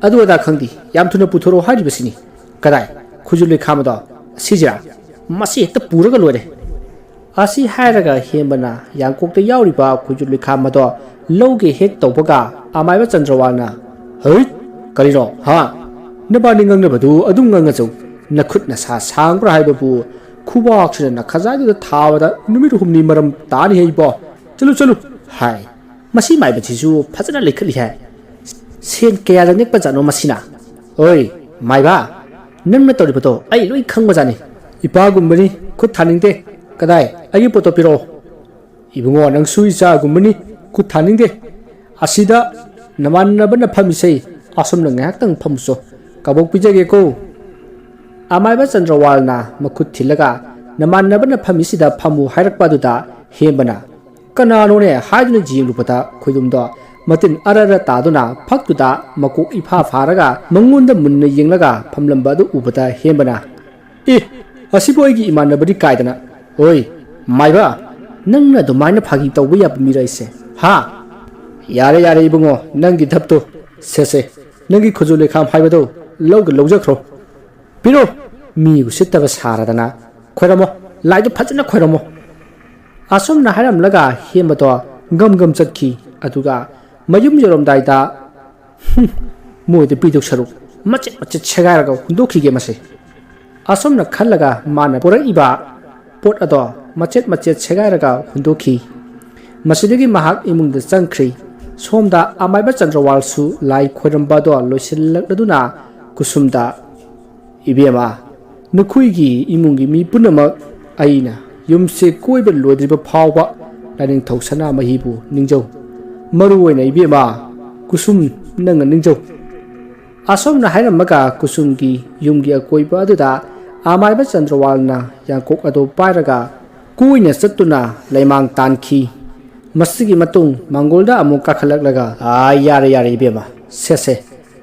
ꯑꯗꯨ ꯑꯗꯥ ꯈꯪꯗꯦ, ꯌꯥꯝ ꯊꯨꯅ ꯄꯨꯊꯣꯔꯛꯑꯣ ꯍꯥꯏꯔꯤꯕꯁꯤꯅꯤ꯫ ꯀꯗꯥꯏ? ꯈꯨꯖꯨ ꯂꯩꯈꯥꯝ ꯑꯗꯣ ꯁꯤꯁꯤꯔꯥ? ꯃꯁꯤ ꯍꯦꯛꯇ ꯄꯨꯔꯒ ꯂꯣꯏꯔꯦ"꯫ ꯑꯁꯤ ꯍꯥꯏꯔꯒ ꯍꯦꯝꯕꯅ ꯌꯥꯡꯀꯣꯛꯇ ꯌꯥꯎꯔꯤꯕ ꯈꯨꯖꯨ ꯂꯩꯈꯥꯝ ꯑꯗꯣ ꯂꯧꯒꯦ ꯍꯦꯛ ꯇꯧꯕꯒ ꯑꯃꯥꯏꯕ ꯆꯟꯗ꯭ꯔꯋꯥꯜꯅ, "ꯍꯩꯠ! ꯀꯔꯤꯅꯣ, ꯍꯥ? ꯅꯕꯥꯅꯤ ꯉꯥꯡꯅꯕꯗꯨ ꯑꯗꯨꯝ ꯉꯥꯡꯅꯖꯧ꯫ ꯅꯈꯨꯠ ꯅꯁꯥ ꯁꯥꯡꯕ꯭ꯔꯥ ꯍꯥꯏꯕꯕꯨ ꯈꯨꯕꯥꯛꯁꯤꯅ ꯅꯈꯖꯥꯏꯗꯨꯗ ꯊꯥꯕꯗ ꯅꯨꯃꯤꯠ ꯍꯨꯝꯅꯤ ꯃꯔꯝ ꯇꯥꯅꯤ ꯍꯩꯕꯣ꯫ ꯆꯠꯂꯨ, ꯆꯠꯂꯨ" ꯍꯥꯏ꯫ ꯃꯁꯤ ꯃꯥꯏꯕꯁꯤꯁꯨ ꯐꯖꯅ ꯂꯩꯈꯠꯂꯤ ꯍꯥꯏ꯫ ꯁꯦꯟ ꯀꯌꯥꯗ ꯅꯦꯛꯄ ꯖꯥꯠꯅꯣ ꯃꯁꯤꯅ? "ꯑꯣꯏ, ꯃꯥꯏꯕ, ꯅꯪꯅ ꯇꯧꯔꯤꯕꯗꯣ ꯑꯩ ꯂꯣꯏ ꯈꯪꯕꯖꯥꯠꯅꯤ꯫ ꯏꯄꯥꯒꯨꯝꯕꯅꯤ, ꯈꯨꯠ ꯊꯥꯅꯤꯡꯗꯦ꯫ ꯀꯗꯥꯏ, ꯑꯩꯒꯤ ꯄꯣꯠꯇꯣ ꯄꯤꯔꯛꯑꯣ"꯫ "ꯏꯕꯨꯡꯉꯣ, ꯅꯪꯁꯨ ꯏꯆꯥꯒꯨꯝꯕꯅꯤ, ꯈꯨꯠ ꯊꯥꯅꯤꯡꯗꯦ꯫ ꯑꯁꯤꯗ ꯅꯃꯥꯟꯅꯕꯅ ꯐꯝꯃꯤꯁꯦ ꯑꯁꯣꯝꯅ ꯉꯥꯏꯍꯥꯛꯇꯪ ꯐꯝꯃꯨꯆꯣ꯫ ꯀꯕꯣꯛ ꯄꯤꯖꯒꯦꯀꯣ"꯫ ꯑꯃꯥꯏꯕ ꯆꯟꯗ꯭ꯔꯋꯥꯜꯅ ꯃꯈꯨꯠ ꯊꯤꯜꯂꯒ ꯅꯃꯥꯟꯅꯕꯅ ꯐꯝꯃꯤꯁꯤꯗ ꯐꯝꯃꯨ ꯍꯥꯏꯔꯛꯄ ꯑꯗꯨꯗ ꯍꯦꯝꯕꯅ, "ꯀꯅꯥꯅꯣꯅꯦ?" ꯍꯥꯏꯗꯨꯅ ꯌꯦꯡꯂꯨꯕꯗ ꯈꯣꯏꯗꯨꯝꯗꯣ ꯃꯇꯤꯟ ꯑꯔ ꯑꯔ ꯇꯥꯗꯨꯅ ꯐꯛꯇꯨꯗ ꯃꯀꯣꯛ ꯏꯐꯥ ꯐꯥꯔꯒ ꯃꯉꯣꯟꯗ ꯃꯨꯟꯅ ꯌꯦꯡꯂꯒ ꯐꯝꯂꯝꯕ ꯑꯗꯨ ꯎꯕꯗ ꯍꯦꯝꯕꯅ, "ꯑꯦ, "ꯑꯁꯤꯕꯨ ꯑꯩꯒꯤ ꯏꯃꯥꯟꯅꯕꯅꯤ ꯀꯥꯏꯗꯅ?" "ꯍꯣꯏ, ꯃꯥꯏꯕ, ꯅꯪꯅ ꯑꯗꯨꯃꯥꯏꯅ ꯐꯥꯒꯤ ꯇꯧꯕ ꯌꯥꯕ ꯃꯤꯔꯣ ꯑꯩꯁꯦ? ꯍꯥ?" "ꯌꯥꯔꯦ, ꯌꯥꯔꯦ ꯏꯕꯨꯡꯉꯣ, ꯅꯪꯒꯤ ꯙꯞꯇꯣ꯫ ꯁꯦ, ꯁꯦ, ꯅꯪꯒꯤ ꯈꯨꯖꯨ ꯂꯩꯈꯥꯝ ꯍꯥꯏꯕꯗꯣ ꯂꯧꯒ ꯂꯧꯖꯈ꯭ꯔꯣ꯫ ꯄꯤꯔꯣ, ꯃꯤ ꯎꯁꯤꯠꯇꯕ ꯁꯥꯔꯗꯅ꯫ ꯈꯣꯏꯔꯝꯃꯣ, ꯂꯥꯏꯗꯣ ꯐꯖꯅ ꯈꯣꯏꯔꯝꯃꯣ꯫" ꯑꯁꯨꯝꯅ ꯍꯥꯏꯔꯝꯂꯒ ꯍꯦꯝꯕꯗꯣ ꯒꯝ ꯒꯝ ꯆꯠꯈꯤ꯫ ꯑꯗꯨꯒ ꯃꯌꯨꯝ ꯌꯧꯔꯝꯗꯥꯏꯗ, "ꯍꯨꯝ, ꯃꯣꯏꯗ ꯄꯤꯗꯧ ꯁꯔꯨꯛ ꯃꯆꯦꯠ ꯃꯆꯦꯠ ꯁꯦꯒꯥꯏꯔꯒ ꯍꯨꯟꯗꯣꯛꯈꯤꯒꯦ ꯃꯁꯦ꯫" ꯑꯁꯨꯝꯅ ꯈꯜꯂꯒ ꯃꯥꯅ ꯄꯨꯔꯛꯏꯕ ꯄꯣꯠ ꯑꯗꯣ ꯃꯆꯦꯠ ꯃꯆꯦꯠ ꯁꯦꯒꯥꯏꯔꯒ ꯍꯨꯟꯗꯣꯛꯈꯤ꯫ ꯃꯁꯤꯗꯒꯤ ꯃꯍꯥꯛ ꯏꯃꯨꯡꯗ ꯆꯪꯈ꯭ꯔꯤ꯫ ꯁꯣꯝꯗ ꯑꯃꯥꯏꯕ ꯆꯟꯗ꯭ꯔꯋꯥꯜꯁꯨ ꯂꯥꯏ ꯈꯣꯏꯔꯝꯕ ꯑꯗꯣ ꯂꯣꯏꯁꯤꯜꯂꯛꯂꯗꯨꯅ ꯀꯨꯁꯨꯝꯗ, "ꯏꯕꯦꯝꯃ, ꯅꯈꯣꯏꯒꯤ ꯏꯃꯨꯡꯒꯤ ꯃꯤ ꯄꯨꯝꯅꯃꯛ ꯑꯩꯅ ꯌꯨꯝꯁꯦ ꯀꯣꯏꯕ ꯂꯣꯏꯗ꯭ꯔꯤꯕ ꯐꯥꯎꯕ ꯂꯥꯏꯅꯤꯡꯊꯧ ꯁꯅꯥꯃꯍꯤꯕꯨ ꯅꯤꯡꯖꯧ꯫ ꯃꯔꯨ ꯑꯣꯏꯅ ꯏꯕꯦꯝꯃ, ꯀꯨꯁꯨꯝ, ꯅꯪꯅ ꯅꯤꯡꯖꯧ꯫" ꯑꯁꯨꯝꯅ ꯍꯥꯏꯔꯝꯃꯒ ꯀꯨꯁꯨꯝꯒꯤ ꯌꯨꯝꯒꯤ ꯑꯀꯣꯏꯕ ꯑꯗꯨꯗ ꯑꯃꯥꯏꯕ ꯆꯟꯗ꯭ꯔꯋꯥꯜꯅ ꯌꯥꯡꯀꯣꯛ ꯑꯗꯨ ꯄꯥꯏꯔꯒ ꯀꯣꯏꯅ ꯆꯠꯇꯨꯅ ꯂꯩꯃꯥꯡ ꯇꯥꯟꯈꯤ꯫ ꯃꯁꯤꯒꯤ ꯃꯇꯨꯡ ꯃꯪꯒꯣꯜꯗ ꯑꯃꯨꯛ ꯀꯥꯈꯠꯂꯛꯂꯒ, "ꯑꯥ, ꯌꯥꯔꯦ, ꯌꯥꯔꯦ ꯏꯕꯦꯝꯃ, ꯁꯦ, ꯁꯦ,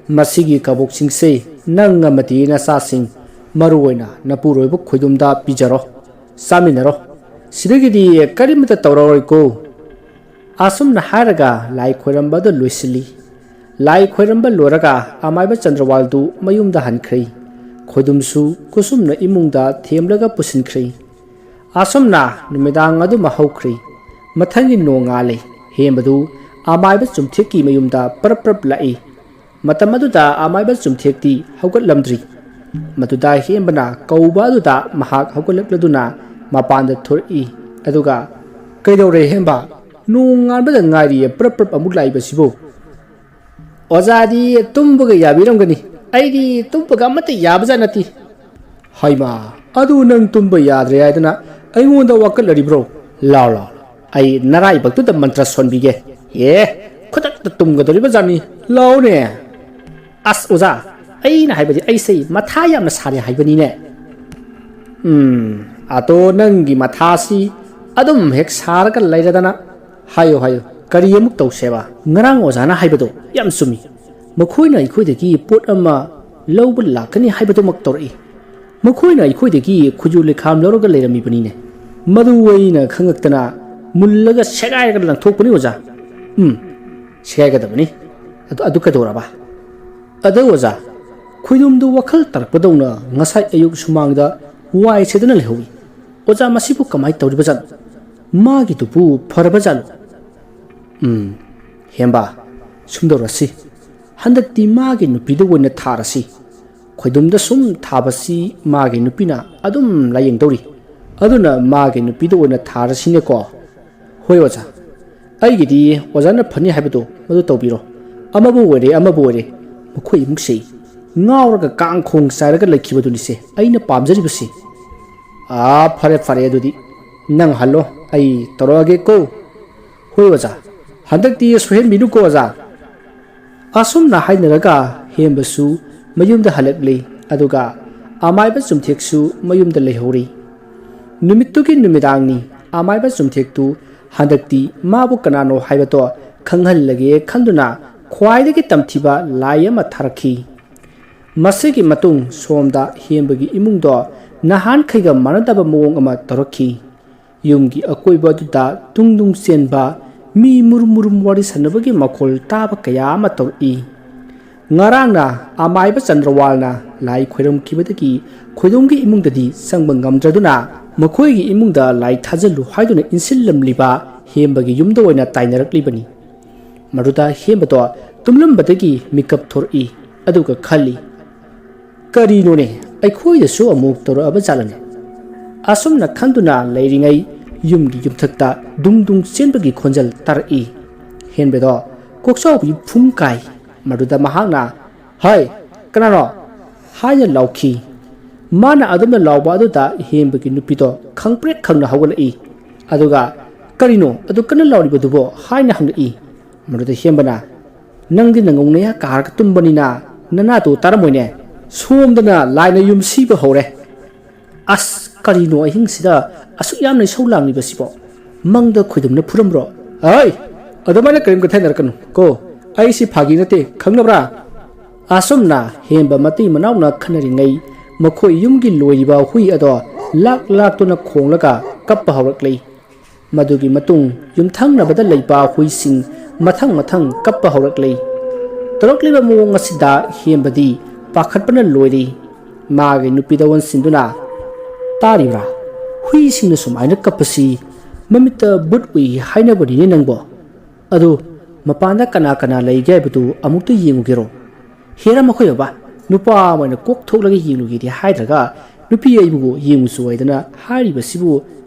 ꯃꯁꯤꯒꯤ ꯀꯕꯣꯛꯁꯤꯡꯁꯦ ꯅꯪ ꯑꯃꯗꯤ ꯅꯆꯥꯁꯤꯡ, ꯃꯔꯨ ꯑꯣꯏꯅ ꯅꯄꯨꯔꯣꯏꯕ ꯈꯣꯏꯗꯨꯝꯗ ꯄꯤꯖꯔꯣ, ꯆꯥꯃꯤꯟꯅꯔꯣ꯫ ꯁꯤꯗꯒꯤꯗꯤ ꯀꯔꯤꯃꯇ ꯇꯧꯔꯔꯣꯏꯀꯣ꯫" ꯑꯁꯨꯝꯅ ꯍꯥꯏꯔꯒ ꯂꯥꯏ ꯈꯣꯏꯔꯝꯕ ꯑꯗꯨ ꯂꯣꯏꯁꯤꯜꯂꯤ꯫ ꯂꯥꯏ ꯈꯣꯏꯔꯝꯕ ꯂꯣꯏꯔꯒ ꯑꯃꯥꯏꯕ ꯆꯟꯗ꯭ꯔꯋꯥꯜꯗꯨ ꯃꯌꯨꯝꯗ ꯍꯟꯈ꯭ꯔꯦ꯫ ꯈꯣꯏꯗꯨꯝꯁꯨ ꯀꯨꯁꯨꯝꯅ ꯏꯃꯨꯡꯗ ꯊꯦꯝꯂꯒ ꯄꯨꯁꯤꯟꯈ꯭ꯔꯦ꯫ ꯑꯁꯨꯝꯅ ꯅꯨꯃꯤꯗꯥꯡ ꯑꯗꯨꯃ ꯍꯧꯈ꯭ꯔꯦ꯫ ꯃꯊꯪꯒꯤ ꯅꯣꯡꯉꯥꯜꯂꯦ꯫ ꯍꯦꯝꯕꯗꯨ ꯑꯃꯥꯏꯕ ꯆꯨꯝꯊꯦꯛꯀꯤ ꯃꯌꯨꯝꯗ ꯄꯔꯞ ꯄꯔꯞ ꯂꯥꯛꯏ꯫ ꯃꯇꯝ ꯑꯗꯨꯗ ꯑꯃꯥꯏꯕ ꯆꯨꯝꯊꯦꯛꯇꯤ ꯍꯧꯒꯠꯂꯝꯗ꯭ꯔꯤ꯫ ꯃꯗꯨꯗ ꯍꯦꯝꯕꯅ ꯀꯧꯕ ꯑꯗꯨꯗ ꯃꯍꯥꯛ ꯍꯧꯒꯠꯂꯛꯂꯗꯨꯅ ꯃꯄꯥꯟꯗ ꯊꯣꯔꯛꯏ꯫ ꯑꯗꯨꯒ, "ꯀꯩꯗꯧꯔꯦ ꯍꯦꯝꯕ? ꯅꯣꯡꯉꯥꯟꯕꯗ ꯉꯥꯏꯔꯤꯌꯦ, ꯄ꯭ꯔꯞ ꯄ꯭ꯔꯞ ꯑꯃꯨꯛ ꯂꯥꯛꯏꯕꯁꯤꯕꯨ?" "ꯑꯣꯖꯥꯗꯤ ꯇꯨꯝꯕꯒ ꯌꯥꯕꯤꯔꯝꯒꯅꯤ, ꯑꯩꯗꯤ ꯇꯨꯝꯕꯒ ꯑꯃꯠꯇ ꯌꯥꯕꯖꯥꯠ ꯅꯠꯇꯦ꯫" "ꯍꯩꯃꯥ, ꯑꯗꯨ ꯅꯪ ꯇꯨꯝꯕ ꯌꯥꯗ꯭ꯔꯦ ꯍꯥꯏꯗꯅ ꯑꯩꯉꯣꯟꯗ ꯋꯥꯀꯠꯂꯔꯤꯕ꯭ꯔꯣ? ꯂꯥꯎ, ꯂꯥꯎ, ꯑꯩ ꯅꯔꯥꯏꯕꯛꯇꯨꯗ ꯃꯟꯇ꯭ꯔ ꯁꯣꯟꯕꯤꯒꯦ꯫ ꯑꯦ, ꯈꯨꯗꯛꯇ ꯇꯨꯝꯒꯗꯧꯔꯤꯕ ꯖꯥꯠꯅꯤ꯫ ꯂꯥꯎꯅꯦ꯫" "ꯑꯁ ꯑꯣꯖꯥ, ꯑꯩꯅ ꯍꯥꯏꯕꯗꯤ ꯑꯩꯁꯦ ꯃꯊꯥ ꯌꯥꯝꯅ ꯁꯥꯔꯦ ꯍꯥꯏꯕꯅꯤꯅꯦ꯫" "ꯎꯝ, ꯑꯗꯣ ꯅꯪꯒꯤ ꯃꯊꯥꯁꯤ ꯑꯗꯨꯝ ꯍꯦꯛ ꯁꯥꯔꯒ ꯂꯩꯔꯗꯅ꯫ ꯍꯥꯏꯌꯨ, ꯍꯥꯏꯌꯨ, ꯀꯔꯤ ꯑꯃꯨꯛ ꯇꯧꯁꯦꯕ?" "ꯉꯔꯥꯡ ꯑꯣꯖꯥꯅ ꯍꯥꯏꯕꯗꯣ ꯌꯥꯝ ꯆꯨꯝꯃꯤ꯫ ꯃꯈꯣꯏꯅ ꯑꯩꯈꯣꯏꯗꯒꯤ ꯄꯣꯠ ꯑꯃ ꯂꯧꯕ ꯂꯥꯛꯀꯅꯤ ꯍꯥꯏꯕꯗꯨꯃꯛ ꯇꯧꯔꯛꯏ꯫ ꯃꯈꯣꯏꯅ ꯑꯩꯈꯣꯏꯗꯒꯤ ꯈꯨꯖꯨ ꯂꯩꯈꯥꯝ ꯂꯧꯔꯒ ꯂꯩꯔꯝꯃꯤꯕꯅꯤꯅꯦ꯫ ꯃꯗꯨ ꯑꯩꯅ ꯈꯪꯉꯛꯇꯅ ꯃꯨꯜꯂꯒ ꯁꯦꯒꯥꯏꯔꯒ ꯂꯪꯊꯣꯛꯄꯅꯤ ꯑꯣꯖꯥ꯫ ꯎꯝ, ꯁꯦꯒꯥꯏꯒꯗꯕꯅꯤ꯫ ꯑꯗꯨ, ꯑꯗꯨ ꯀꯩꯗꯧꯔꯕ? ꯑꯗꯣ ꯑꯣꯖꯥ, ꯈꯣꯏꯗꯨꯝꯗꯨ ꯋꯥꯈꯜ ꯇꯥꯔꯛꯄꯗꯧꯅ ꯉꯁꯥꯏ ꯑꯌꯨꯛ ꯁꯨꯃꯥꯡꯗ ꯋꯥꯏ ꯁꯦꯗꯅ ꯂꯩꯍꯧꯏ꯫ ꯑꯣꯖꯥ, ꯃꯁꯤꯕꯨ ꯀꯃꯥꯏ ꯇꯧꯔꯤꯕꯖꯥꯠꯅꯣ? ꯃꯥꯒꯤꯗꯨꯕꯨ ꯐꯔꯕꯖꯥꯠꯂꯣ? ꯎꯝ, ꯍꯦꯝꯕ, ꯁꯨꯝꯗꯧꯔꯁꯤ꯫ ꯍꯟꯗꯛꯇꯤ ꯃꯥꯒꯤ ꯅꯨꯄꯤꯗ ꯑꯣꯏꯅ ꯊꯥꯔꯁꯤ꯫ ꯈꯣꯏꯗꯨꯝꯗ ꯁꯨꯝ ꯊꯥꯕꯁꯤ ꯃꯥꯒꯤ ꯅꯨꯄꯤꯅ ꯑꯗꯨꯝ ꯂꯥꯌꯦꯡꯗꯧꯔꯤ꯫ ꯑꯗꯨꯅ ꯃꯥꯒꯤ ꯅꯨꯄꯤꯗ ꯑꯣꯏꯅ ꯊꯥꯔꯁꯤꯅꯦꯀꯣ꯫ ꯍꯣꯏ ꯑꯣꯖꯥ, ꯑꯩꯒꯤꯗꯤ ꯑꯣꯖꯥꯅ ꯐꯅꯤ ꯍꯥꯏꯕꯗꯣ ꯃꯗꯨ ꯇꯧꯕꯤꯔꯣ꯫ ꯑꯃꯕꯨ ꯑꯣꯏꯔꯦ, ꯑꯃꯕꯨ ꯑꯣꯏꯔꯦ, ꯃꯈꯣꯏ ꯏꯃꯨꯡꯁꯤ ꯉꯥꯎꯔꯒ ꯀꯥꯡꯈꯣꯡ ꯆꯥꯏꯔꯒ ꯂꯩꯈꯤꯕꯗꯨꯅꯤꯁꯦ ꯑꯩꯅ ꯄꯥꯝꯖꯔꯤꯕꯁꯤ꯫ ꯑꯥ, ꯐꯔꯦ ꯐꯔꯦ, ꯑꯗꯨꯗꯤ ꯅꯪ ꯍꯜꯂꯣ, ꯑꯩ ꯇꯧꯔꯛꯑꯒꯦꯀꯣ꯫ ꯍꯣꯏ ꯑꯣꯖꯥ, ꯍꯟꯗꯛꯇꯤ ꯁꯣꯏꯍꯟꯕꯤꯅꯨꯀꯣ ꯑꯣꯖꯥ꯫ ꯑꯁꯨꯝꯅ ꯍꯥꯏꯅꯔꯒ ꯍꯦꯝꯕꯁꯨ ꯃꯌꯨꯝꯗ ꯍꯜꯂꯛꯂꯤ, ꯑꯗꯨꯒ ꯑꯃꯥꯏꯕ ꯆꯨꯝꯊꯦꯛꯁꯨ ꯃꯌꯨꯝꯗ ꯂꯩꯍꯧꯔꯤ꯫ ꯅꯨꯃꯤꯠꯇꯨꯒꯤ ꯅꯨꯃꯤꯗꯥꯡꯅꯤ꯫ ꯑꯃꯥꯏꯕ ꯆꯨꯝꯊꯦꯛꯇꯨ ꯍꯟꯗꯛꯇꯤ ꯃꯥꯕꯨ ꯀꯅꯥꯅꯣ ꯍꯥꯏꯕꯗꯣ ꯈꯪꯍꯜꯂꯒꯦ ꯈꯟꯗꯨꯅ ꯈ꯭ꯋꯥꯏꯗꯒꯤ ꯇꯝꯊꯤꯕ ꯂꯥꯏ ꯑꯃ ꯊꯥꯔꯛꯈꯤ꯫ ꯃꯁꯤꯒꯤ ꯃꯇꯨꯡ ꯁꯣꯝꯗ ꯍꯦꯝꯕꯒꯤ ꯏꯃꯨꯡꯗꯣ ꯅꯍꯥꯟꯈꯩꯒ ꯃꯥꯟꯅꯗꯕ ꯃꯑꯣꯡ ꯑꯃ ꯇꯧꯔꯛꯈꯤ꯫ ꯌꯨꯝꯒꯤ ꯑꯀꯣꯏꯕ ꯑꯗꯨꯗ ꯇꯨꯡ ꯇꯨꯡ ꯆꯦꯟꯕ, ꯃꯤ ꯃꯨꯔꯨꯝ ꯃꯨꯔꯨꯝ ꯋꯥꯔꯤ ꯁꯥꯟꯅꯕꯒꯤ ꯃꯈꯣꯜ ꯇꯥꯕ ꯀꯌꯥ ꯑꯃ ꯇꯧꯔꯛꯏ꯫ ꯉꯔꯥꯡꯅ ꯑꯃꯥꯏꯕ ꯆꯟꯗ꯭ꯔꯋꯥꯜꯅ ꯂꯥꯏ ꯈꯣꯏꯔꯝꯈꯤꯕꯗꯒꯤ ꯈꯣꯏꯗꯣꯝꯒꯤ ꯏꯃꯨꯡꯗꯗꯤ ꯆꯪꯕ ꯉꯝꯗ꯭ꯔꯗꯨꯅ ꯃꯈꯣꯏꯒꯤ ꯏꯃꯨꯡꯗ ꯂꯥꯏ ꯊꯥꯖꯤꯜꯂꯨ ꯍꯥꯏꯗꯨꯅ ꯏꯟꯁꯤꯜꯂꯝꯂꯤꯕ ꯍꯦꯝꯕꯒꯤ ꯌꯨꯝꯗ ꯑꯣꯏꯅ ꯇꯥꯏꯅꯔꯛꯂꯤꯕꯅꯤ꯫ ꯃꯗꯨꯗ ꯍꯦꯝꯕꯗꯣ ꯇꯨꯝꯂꯝꯕꯗꯒꯤ ꯃꯤꯀꯞ ꯊꯣꯔꯛꯏ, ꯑꯗꯨꯒ ꯈꯜꯂꯤ, "ꯀꯔꯤꯅꯣꯅꯦ, ꯑꯩꯈꯣꯏꯗꯁꯨ ꯑꯃꯨꯛ ꯇꯧꯔꯛꯑꯕ ꯖꯥꯠꯂꯅꯦ?" ꯑꯁꯨꯝꯅ ꯈꯟꯗꯨꯅ ꯂꯩꯔꯤꯉꯩ ꯌꯨꯝꯒꯤ ꯌꯨꯝꯊꯛꯇ ꯗꯨꯡ ꯗꯨꯡ ꯆꯦꯟꯕꯒꯤ ꯈꯣꯟꯖꯦꯜ ꯇꯥꯔꯛꯏ꯫ ꯍꯦꯝꯕꯗꯣ ꯀꯣꯛꯆꯥꯎꯕꯤ ꯐꯨꯝ ꯀꯥꯏ꯫ ꯃꯗꯨꯗ ꯃꯍꯥꯛꯅ, "ꯍꯥꯏ, ꯀꯅꯥꯅꯣ?" ꯍꯥꯏꯅ ꯂꯥꯎꯈꯤ꯫ ꯃꯥꯅ ꯑꯗꯨꯝꯅ ꯂꯥꯎꯕ ꯑꯗꯨꯗ ꯍꯦꯝꯕꯒꯤ ꯅꯨꯄꯤꯗꯣ ꯈꯪꯄ꯭ꯔꯦꯛ ꯈꯪꯅ ꯍꯧꯒꯠꯂꯛꯏ꯫ ꯑꯗꯨꯒ, "ꯀꯔꯤꯅꯣ ꯑꯗꯨ ꯀꯟꯅ ꯂꯥꯎꯔꯤꯕꯗꯨꯕꯣ?" ꯍꯥꯏꯅ ꯍꯪꯂꯛꯏ꯫ ꯃꯗꯨꯗ ꯍꯦꯝꯕꯅ, "ꯅꯪꯗꯤ ꯅꯉꯧ ꯅꯌꯥ ꯀꯥꯔꯒ ꯇꯨꯝꯕꯅꯤꯅ ꯅꯅꯥꯗꯣ ꯇꯥꯔꯝꯃꯣꯏꯅꯦ꯫ ꯁꯣꯝꯗꯅ ꯂꯥꯏꯅ ꯌꯨꯝ ꯁꯤꯕ ꯍꯧꯔꯦ꯫ ꯑꯁ, ꯀꯔꯤꯅꯣ ꯑꯍꯤꯡꯁꯤꯗ ꯑꯁꯨꯛ ꯌꯥꯝꯅ ꯏꯁꯧ ꯂꯥꯡꯂꯤꯕꯁꯤꯕꯣ? ꯃꯪꯗ ꯈꯣꯏꯗꯨꯝꯅ ꯐꯨꯔꯝꯕ꯭ꯔꯣ? ꯑꯩ, ꯑꯗꯨꯃꯥꯏꯅ ꯀꯔꯤꯝ ꯀꯊꯦꯡꯅꯔꯛꯀꯅꯨ ꯀꯣ꯫ ꯑꯩꯁꯤ ꯐꯥꯒꯤ ꯅꯠꯇꯦ, ꯈꯪꯅꯕ꯭ꯔꯥ?" ꯑꯁꯨꯝꯅ ꯍꯦꯝꯕ ꯃꯇꯩ ꯃꯅꯥꯎꯅ ꯈꯟꯅꯔꯤꯉꯩ ꯃꯈꯣꯏ ꯌꯨꯝꯒꯤ ꯂꯣꯏꯔꯤꯕ ꯍꯨꯏ ꯑꯗꯣ ꯂꯥꯛ ꯂꯥꯛꯇꯨꯅ ꯈꯣꯡꯂꯒ ꯀꯞꯄ ꯍꯧꯔꯛꯂꯤ꯫ ꯃꯗꯨꯒꯤ ꯃꯇꯨꯡ ꯌꯨꯝꯊꯪꯅꯕꯗ ꯂꯩꯕ ꯍꯨꯏꯁꯤꯡ ꯃꯊꯪ ꯃꯊꯪ ꯀꯞꯄ ꯍꯧꯔꯛꯂꯤ꯫ ꯇꯧꯔꯛꯂꯤꯕ ꯃꯑꯣꯡ ꯑꯁꯤꯗ ꯍꯦꯝꯕꯗꯤ ꯄꯥꯈꯠꯄꯅ ꯂꯣꯏꯔꯤ꯫ ꯃꯥꯒꯤ ꯅꯨꯄꯤꯗ ꯑꯣꯟꯁꯤꯟꯗꯨꯅ, "ꯇꯥꯔꯤꯕ꯭ꯔꯥ? ꯍꯨꯏꯁꯤꯡꯅ ꯁꯨꯃꯥꯏꯅ ꯀꯞꯄꯁꯤ ꯃꯃꯤꯠꯇ ꯕꯨꯠ ꯎꯏ ꯍꯥꯏꯅꯕꯅꯤꯅꯦ ꯅꯪꯕꯣ꯫ ꯑꯗꯨ ꯃꯄꯥꯟꯗ ꯀꯅꯥ ꯀꯅꯥ ꯂꯩꯒꯦ ꯍꯥꯏꯕꯗꯨ ꯑꯃꯨꯛꯇ ꯌꯦꯡꯉꯨꯒꯦꯔꯣ?" "ꯍꯦꯔꯥ ꯃꯈꯣꯏ ꯕꯕꯥ, ꯅꯨꯄꯥ ꯑꯃ ꯑꯣꯏꯅ ꯀꯣꯛ ꯊꯣꯛꯂꯒ ꯌꯦꯡꯂꯨꯒꯦꯗꯤ ꯍꯥꯏꯗ꯭ꯔꯒ ꯅꯨꯄꯤ ꯑꯩꯕꯨ ꯌꯦꯡꯉꯨꯁꯨ ꯍꯥꯏꯗꯅ ꯍꯥꯏꯔꯤꯕꯁꯤꯕꯨ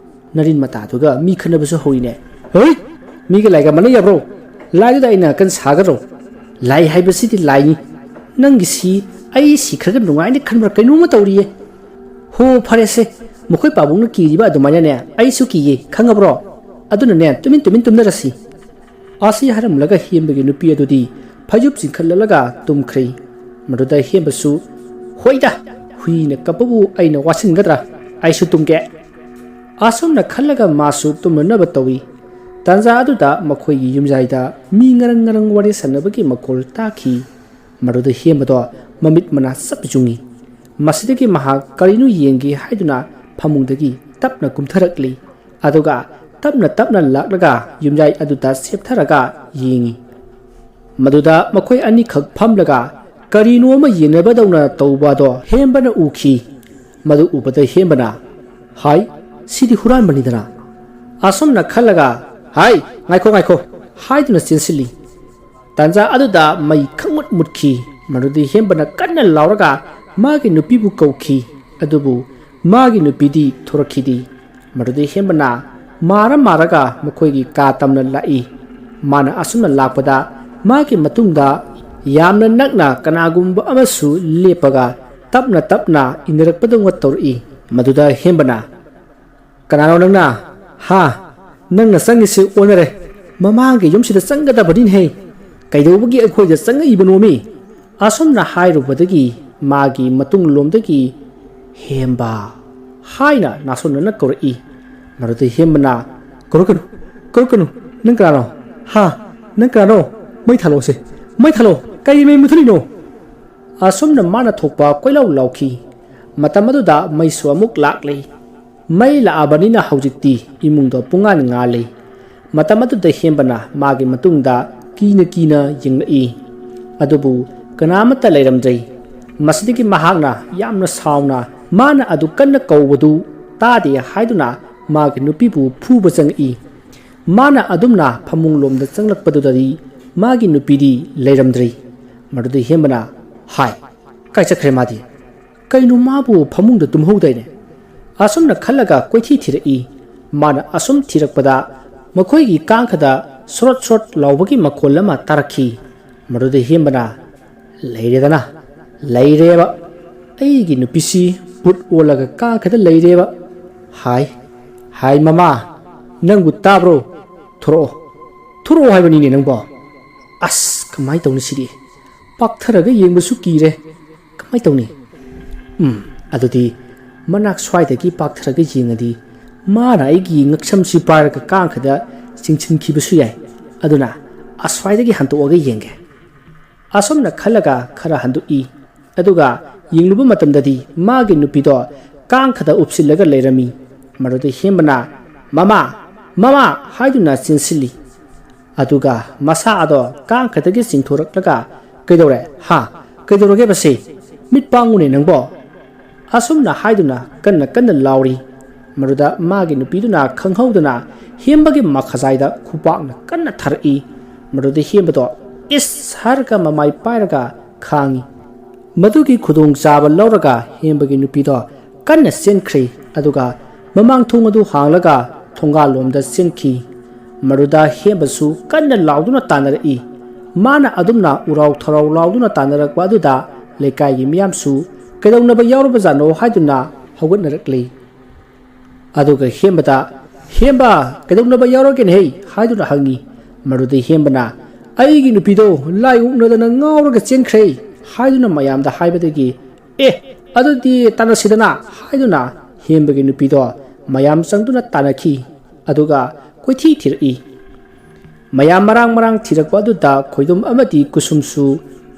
ꯅꯔꯤꯟ ꯃꯇꯥꯗꯨꯒ ꯃꯤ ꯈꯠꯅꯕꯁꯨ ꯍꯧꯔꯤꯅꯦ꯫ ꯍꯣꯏ, ꯃꯤꯒ ꯂꯥꯏꯒ ꯃꯥꯟꯅ ꯌꯥꯕ꯭ꯔꯣ? ꯂꯥꯏꯗꯨꯗ ꯑꯩꯅ ꯀꯟ ꯁꯥꯒꯗ꯭ꯔꯣ? ꯂꯥꯏ ꯍꯥꯏꯕꯁꯤꯗꯤ ꯂꯥꯏꯅꯤ꯫ ꯅꯪꯒꯤꯁꯤ ꯑꯩ ꯁꯤꯈ꯭ꯔꯒ ꯅꯨꯡꯉꯥꯏꯅ ꯈꯟꯕ꯭ꯔꯥ ꯀꯩꯅꯣꯝꯃ ꯇꯧꯔꯤꯌꯦ꯫ ꯍꯣ, ꯐꯔꯦꯁꯦ, ꯃꯈꯣꯏ ꯄꯥꯕꯨꯡꯅ ꯀꯤꯔꯤꯕ ꯑꯗꯨꯃꯥꯏꯅꯅꯦ ꯑꯩꯁꯨ ꯀꯤꯌꯦ, ꯈꯪꯉꯕ꯭ꯔꯣ? ꯑꯗꯨꯅꯅꯦ ꯇꯨꯃꯤꯟ ꯇꯨꯃꯤꯟ ꯇꯨꯝꯅꯔꯁꯤ꯫" ꯑꯁꯤ ꯍꯥꯏꯔꯝꯂꯒ ꯍꯦꯝꯕꯒꯤ ꯅꯨꯄꯤ ꯑꯗꯨꯗꯤ ꯐꯩꯖꯨꯞ ꯆꯤꯡꯈꯠꯂꯛꯂꯒ ꯇꯨꯝꯈ꯭ꯔꯦ꯫ ꯃꯗꯨꯗ ꯍꯦꯝꯕꯁꯨ, "ꯍꯣꯏꯗ, ꯍꯨꯏꯅ ꯀꯞꯄꯕꯨ ꯑꯩꯅ ꯋꯥꯁꯤꯟꯒꯗ꯭ꯔꯥ? ꯑꯩꯁꯨ ꯇꯨꯝꯒꯦ꯫" ꯑꯁꯨꯝꯅ ꯈꯜꯂꯒ ꯃꯥꯁꯨ ꯇꯨꯝꯅꯅꯕ ꯇꯧꯏ꯫ ꯇꯥꯟꯖꯥ ꯑꯗꯨꯗ ꯃꯈꯣꯏꯒꯤ ꯌꯨꯝꯖꯥꯏꯗ ꯃꯤ ꯉꯔꯪ ꯉꯔꯪ ꯋꯥꯔꯤ ꯁꯥꯟꯅꯕꯒꯤ ꯃꯈꯣꯜ ꯇꯥꯈꯤ꯫ ꯃꯗꯨꯗ ꯍꯦꯝꯕꯗꯣ ꯃꯃꯤꯠ ꯃꯅꯥ ꯆꯞ ꯌꯨꯡꯏ꯫ ꯃꯁꯤꯗꯒꯤ ꯃꯍꯥꯛ ꯀꯔꯤꯅꯣ ꯌꯦꯡꯒꯦ ꯍꯥꯏꯗꯨꯅ ꯐꯃꯨꯡꯗꯒꯤ ꯇꯞꯅ ꯀꯨꯝꯊꯔꯛꯂꯤ꯫ ꯑꯗꯨꯒ ꯇꯞꯅ ꯇꯞꯅ ꯂꯥꯛꯂꯒ ꯌꯨꯝꯌꯥꯏ ꯑꯗꯨꯗ ꯆꯦꯞꯊꯔꯒ ꯌꯦꯡꯏ꯫ ꯃꯗꯨꯗ ꯃꯈꯣꯏ ꯑꯅꯤꯈꯛ ꯐꯝꯂꯒ ꯀꯔꯤꯅꯣ ꯑꯃ ꯌꯦꯡꯅꯕꯗꯧꯅ ꯇꯧꯕ ꯑꯗꯣ ꯍꯦꯝꯕꯅ ꯎꯈꯤ꯫ ꯃꯗꯨ ꯎꯕꯗ ꯍꯦꯝꯕꯅ, "ꯍꯥꯏ, ꯁꯤꯗꯤ ꯍꯨꯔꯥꯟꯕꯅꯤꯗꯅ?" ꯑꯁꯨꯝꯅ ꯈꯜꯂꯒ, "ꯍꯥꯏ, ꯉꯥꯏꯈꯣ, ꯉꯥꯏꯈꯣ," ꯍꯥꯏꯗꯨꯅ ꯆꯦꯟꯁꯤꯜꯂꯤ꯫ ꯇꯥꯟꯖꯥ ꯑꯗꯨꯗ ꯃꯩ ꯈꯪꯃꯨꯠ ꯃꯨꯠꯈꯤ꯫ ꯃꯗꯨꯗꯤ ꯍꯦꯝꯕꯅ ꯀꯟꯅ ꯂꯥꯎꯔꯒ ꯃꯥꯒꯤ ꯅꯨꯄꯤꯕꯨ ꯀꯧꯈꯤ, ꯑꯗꯨꯕꯨ ꯃꯥꯒꯤ ꯅꯨꯄꯤꯗꯤ ꯊꯣꯔꯛꯈꯤꯗꯦ꯫ ꯃꯗꯨꯗꯤ ꯍꯦꯝꯕꯅ ꯃꯥꯔ ꯃꯥꯔꯒ ꯃꯈꯣꯏꯒꯤ ꯀꯥ ꯇꯝꯅ ꯂꯥꯛꯏ꯫ ꯃꯥꯅ ꯑꯁꯨꯝꯅ ꯂꯥꯛꯄꯗ ꯃꯥꯒꯤ ꯃꯇꯨꯡꯗ ꯌꯥꯝꯅ ꯅꯛꯅ ꯀꯅꯥꯒꯨꯝꯕ ꯑꯃꯁꯨ ꯂꯦꯞꯄꯒ ꯇꯞꯅ ꯇꯞꯅ ꯏꯟꯅꯔꯛꯄꯗꯧꯅ ꯇꯧꯔꯛꯏ꯫ ꯃꯗꯨꯗ ꯍꯦꯝꯕꯅ, "ꯀꯅꯥꯅꯣ ꯅꯪꯅ? ꯍꯥ? ꯅꯪꯅ ꯆꯪꯉꯤꯁꯤ ꯑꯣꯟꯅꯔꯦ꯫ ꯃꯃꯥꯡꯒꯤ ꯌꯨꯝꯁꯤꯗ ꯆꯪꯒꯗꯕꯅꯤꯅꯦꯍꯦ꯫ ꯀꯩꯗꯧꯕꯒꯤ ꯑꯩꯈꯣꯏꯗ ꯆꯪꯉꯛꯏꯕꯅꯣꯃꯤ?" ꯑꯁꯨꯝꯅ ꯍꯥꯏꯔꯨꯕꯗꯒꯤ ꯃꯥꯒꯤ ꯃꯇꯨꯡꯂꯣꯝꯗꯒꯤ "ꯍꯦꯝꯕ" ꯍꯥꯏꯅ ꯅꯥꯁꯣꯟꯅꯅ ꯀꯧꯔꯛꯏ꯫ ꯃꯗꯨꯗ ꯍꯦꯝꯕꯅ, "ꯀꯧꯔꯛꯀꯅꯨ, ꯀꯧꯔꯛꯀꯅꯨ꯫ ꯅꯪ ꯀꯅꯥꯅꯣ? ꯍꯥ? ꯅꯪ ꯀꯅꯥꯅꯣ? ꯃꯩ ꯊꯥꯜꯂꯣꯁꯦ꯫ ꯃꯩ ꯊꯥꯜꯂꯣ꯫ ꯀꯩ ꯃꯩ ꯃꯨꯊꯠꯂꯤꯅꯣ?" ꯑꯁꯨꯝꯅ ꯃꯥꯅ ꯊꯣꯛꯄ ꯀꯣꯏꯂꯥꯎ ꯂꯥꯎꯈꯤ꯫ ꯃꯇꯝ ꯑꯗꯨꯗ ꯃꯩꯁꯨ ꯑꯃꯨꯛ ꯂꯥꯛꯂꯤ꯫ ꯃꯩ ꯂꯥꯛꯑꯕꯅꯤꯅ ꯍꯧꯖꯤꯛꯇꯤ ꯏꯃꯨꯡꯗꯣ ꯄꯨꯡꯉꯥꯟ ꯉꯥꯜꯂꯤ꯫ ꯃꯇꯝ ꯑꯗꯨꯗ ꯍꯦꯝꯕꯅ ꯃꯥꯒꯤ ꯃꯇꯨꯡꯗ ꯀꯤꯅ ꯀꯤꯅ ꯌꯦꯡꯂꯛꯏ꯫ ꯑꯗꯨꯕꯨ ꯀꯅꯥꯃꯠꯇ ꯂꯩꯔꯝꯗ꯭ꯔꯦ꯫ ꯃꯁꯤꯗꯒꯤ ꯃꯍꯥꯛꯅ ꯌꯥꯝꯅ ꯁꯥꯎꯅ ꯃꯥꯅ ꯑꯗꯨ ꯀꯟꯅ ꯀꯧꯕꯗꯨ ꯇꯥꯗꯦ ꯍꯥꯏꯗꯨꯅ ꯃꯥꯒꯤ ꯅꯨꯄꯤꯕꯨ ꯐꯨꯕ ꯆꯪꯉꯛꯏ꯫ ꯃꯥꯅ ꯑꯗꯨꯝꯅ ꯐꯃꯨꯡꯂꯣꯝꯗ ꯆꯪꯂꯛꯄꯗꯨꯗꯗꯤ ꯃꯥꯒꯤ ꯅꯨꯄꯤꯗꯤ ꯂꯩꯔꯝꯗ꯭ꯔꯦ꯫ ꯃꯗꯨꯗ ꯍꯦꯝꯕꯅ ꯍꯥꯏ, "ꯀꯥꯏ ꯆꯠꯈ꯭ꯔꯦ ꯃꯥꯗꯤ? ꯀꯩꯅꯣ ꯃꯥꯕꯨ ꯐꯃꯨꯡꯗ ꯇꯨꯝꯍꯧꯗꯥꯏꯅꯦ?" ꯑꯁꯨꯝꯅ ꯈꯜꯂꯒ ꯀꯣꯏꯊꯤ ꯊꯤꯔꯛꯏ꯫ ꯃꯥꯅ ꯑꯁꯨꯝ ꯊꯤꯔꯛꯄꯗ ꯃꯈꯣꯏꯒꯤ ꯀꯥꯡꯈꯗ ꯁ꯭ꯔꯣꯠ ꯁ꯭ꯔꯣꯠ ꯂꯥꯎꯕꯒꯤ ꯃꯈꯣꯜ ꯑꯃ ꯇꯥꯔꯛꯈꯤ꯫ ꯃꯗꯨꯗ ꯍꯦꯝꯕꯅ, "ꯂꯩꯔꯦꯗꯅ, ꯂꯩꯔꯦꯕ꯫ ꯑꯩꯒꯤ ꯅꯨꯄꯤꯁꯤ ꯕꯨꯠ ꯑꯣꯜꯂꯒ ꯀꯥꯡꯈꯗ ꯂꯩꯔꯦꯕ꯫ ꯍꯥꯏ, ꯍꯥꯏ ꯃꯃꯥ, ꯅꯪꯕꯨ ꯇꯥꯕ꯭ꯔꯣ? ꯊꯣꯔꯛꯑꯣ, ꯊꯣꯔꯛꯑꯣ ꯍꯥꯏꯕꯅꯤꯅꯦ ꯅꯪꯕꯣ꯫ ꯑꯁ, ꯀꯃꯥꯏꯅ ꯇꯧꯅꯤ ꯁꯤꯗꯤ? ꯄꯥꯛꯊꯔꯒ ꯌꯦꯡꯕꯁꯨ ꯀꯤꯔꯦ꯫ ꯀꯃꯥꯏꯅ ꯇꯧꯅꯤ?" ꯎꯝ, ꯑꯗꯨꯗꯤ ꯃꯅꯥꯛ ꯁ꯭ꯋꯥꯏꯗꯒꯤ ꯄꯥꯛꯊꯔꯒ ꯌꯦꯡꯉꯗꯤ ꯃꯥꯅ ꯑꯩꯒꯤ ꯉꯛꯁꯝꯁꯤ ꯄꯥꯏꯔꯒ ꯀꯥꯡꯈꯗ ꯆꯤꯡꯁꯤꯟꯈꯤꯕꯁꯨ ꯌꯥꯏ꯫ ꯑꯗꯨꯅ ꯑꯁ꯭ꯋꯥꯏꯗꯒꯤ ꯍꯟꯇꯣꯛꯑꯒ ꯌꯦꯡꯒꯦ꯫ ꯑꯁꯨꯝꯅ ꯈꯜꯂꯒ ꯈꯔ ꯍꯟꯗꯣꯛꯏ꯫ ꯑꯗꯨꯒ ꯌꯦꯡꯂꯨꯕ ꯃꯇꯝꯗꯗꯤ ꯃꯥꯒꯤ ꯅꯨꯄꯤꯗꯣ ꯀꯥꯡꯈꯗ ꯎꯞꯁꯤꯜꯂꯒ ꯂꯩꯔꯝꯃꯤ꯫ ꯃꯗꯨꯗ ꯍꯦꯝꯕꯅ, "ꯃꯃꯥ, ꯃꯃꯥ" ꯍꯥꯏꯗꯨꯅ ꯆꯦꯟꯁꯤꯜꯂꯤ꯫ ꯑꯗꯨꯒ ꯃꯁꯥ ꯑꯗꯣ ꯀꯥꯡꯈꯗꯒꯤ ꯆꯤꯡꯊꯣꯔꯛꯂꯒ, "ꯀꯩꯗꯧꯔꯦ? ꯍꯥ? ꯀꯩꯗꯧꯔꯒꯦ ꯃꯁꯤ? ꯃꯤꯠ ꯄꯥꯡꯉꯨꯅꯦ ꯅꯪꯕꯣ?" ꯑꯁꯨꯝꯅ ꯍꯥꯏꯗꯨꯅ ꯀꯟꯅ ꯀꯟꯅ ꯂꯥꯎꯔꯤ꯫ ꯃꯗꯨꯗ ꯃꯥꯒꯤ ꯅꯨꯄꯤꯗꯨꯅ ꯈꯪꯍꯧꯗꯅ ꯍꯦꯝꯕꯒꯤ ꯃꯈꯖꯥꯏꯗ ꯈꯨꯄꯥꯛꯅ ꯀꯟꯅ ꯊꯥꯔꯛꯏ꯫ ꯃꯗꯨꯗ ꯍꯦꯝꯕꯗꯣ "ꯏꯁ" ꯍꯥꯏꯔꯒ ꯃꯃꯥꯏ ꯄꯥꯏꯔꯒ ꯈꯥꯡꯉꯤ꯫ ꯃꯗꯨꯒꯤ ꯈꯨꯗꯣꯡꯆꯥꯕ ꯂꯧꯔꯒ ꯍꯦꯝꯕꯒꯤ ꯅꯨꯄꯤꯗꯣ ꯀꯟꯅ ꯆꯦꯟꯈ꯭ꯔꯦ꯫ ꯑꯗꯨꯒ ꯃꯃꯥꯡ ꯊꯣꯡ ꯑꯗꯨ ꯍꯥꯡꯂꯒ ꯊꯣꯡꯒꯥꯜꯂꯣꯝꯗ ꯆꯦꯟꯈꯤ꯫ ꯃꯗꯨꯗ ꯍꯦꯝꯕꯁꯨ ꯀꯟꯅ ꯂꯥꯎꯗꯨꯅ ꯇꯥꯟꯅꯔꯛꯏ꯫ ꯃꯥꯅ ꯑꯗꯨꯝꯅ ꯎꯔꯥꯎ ꯊꯔꯥꯎ ꯂꯥꯎꯗꯨꯅ ꯇꯥꯟꯅꯔꯛꯄ ꯑꯗꯨꯗ ꯂꯩꯀꯥꯏꯒꯤ ꯃꯤꯌꯥꯝꯁꯨ ꯀꯩꯗꯧꯅꯕ ꯌꯥꯎꯔꯕꯖꯥꯠꯅꯣ ꯍꯥꯏꯗꯨꯅ ꯍꯧꯒꯠꯅꯔꯛꯂꯤ꯫ ꯑꯗꯨꯒ ꯍꯦꯝꯕꯗ, "ꯍꯦꯝꯕ, ꯀꯩꯗꯧꯅꯕ ꯌꯥꯎꯔꯒꯦꯅꯦꯍꯦ?" ꯍꯥꯏꯗꯨꯅ ꯍꯪꯉꯤ꯫ ꯃꯗꯨꯗ ꯍꯦꯝꯕꯅ, "ꯑꯩꯒꯤ ꯅꯨꯄꯤꯗꯣ ꯂꯥꯏ ꯑꯣꯛꯅꯗꯅ ꯉꯥꯎꯔꯒ ꯆꯦꯟꯈ꯭ꯔꯦ" ꯍꯥꯏꯗꯨꯅ ꯃꯌꯥꯝꯗ ꯍꯥꯏꯕꯗꯒꯤ, "ꯑꯦ, ꯑꯗꯨꯗꯤ ꯇꯥꯟꯅꯁꯤꯗꯅ" ꯍꯥꯏꯗꯨꯅ ꯍꯦꯝꯕꯒꯤ ꯅꯨꯄꯤꯗꯣ ꯃꯌꯥꯝ ꯆꯪꯗꯨꯅ ꯇꯥꯟꯅꯈꯤ꯫ ꯑꯗꯨꯒ ꯀꯣꯏꯊꯤ ꯊꯤꯔꯛꯏ꯫ ꯃꯌꯥꯝ ꯃꯔꯥꯡ ꯃꯔꯥꯡ ꯊꯤꯔꯛꯄ ꯑꯗꯨꯗ ꯈꯣꯏꯗꯨꯝ ꯑꯃꯗꯤ ꯀꯨꯁꯨꯝꯁꯨ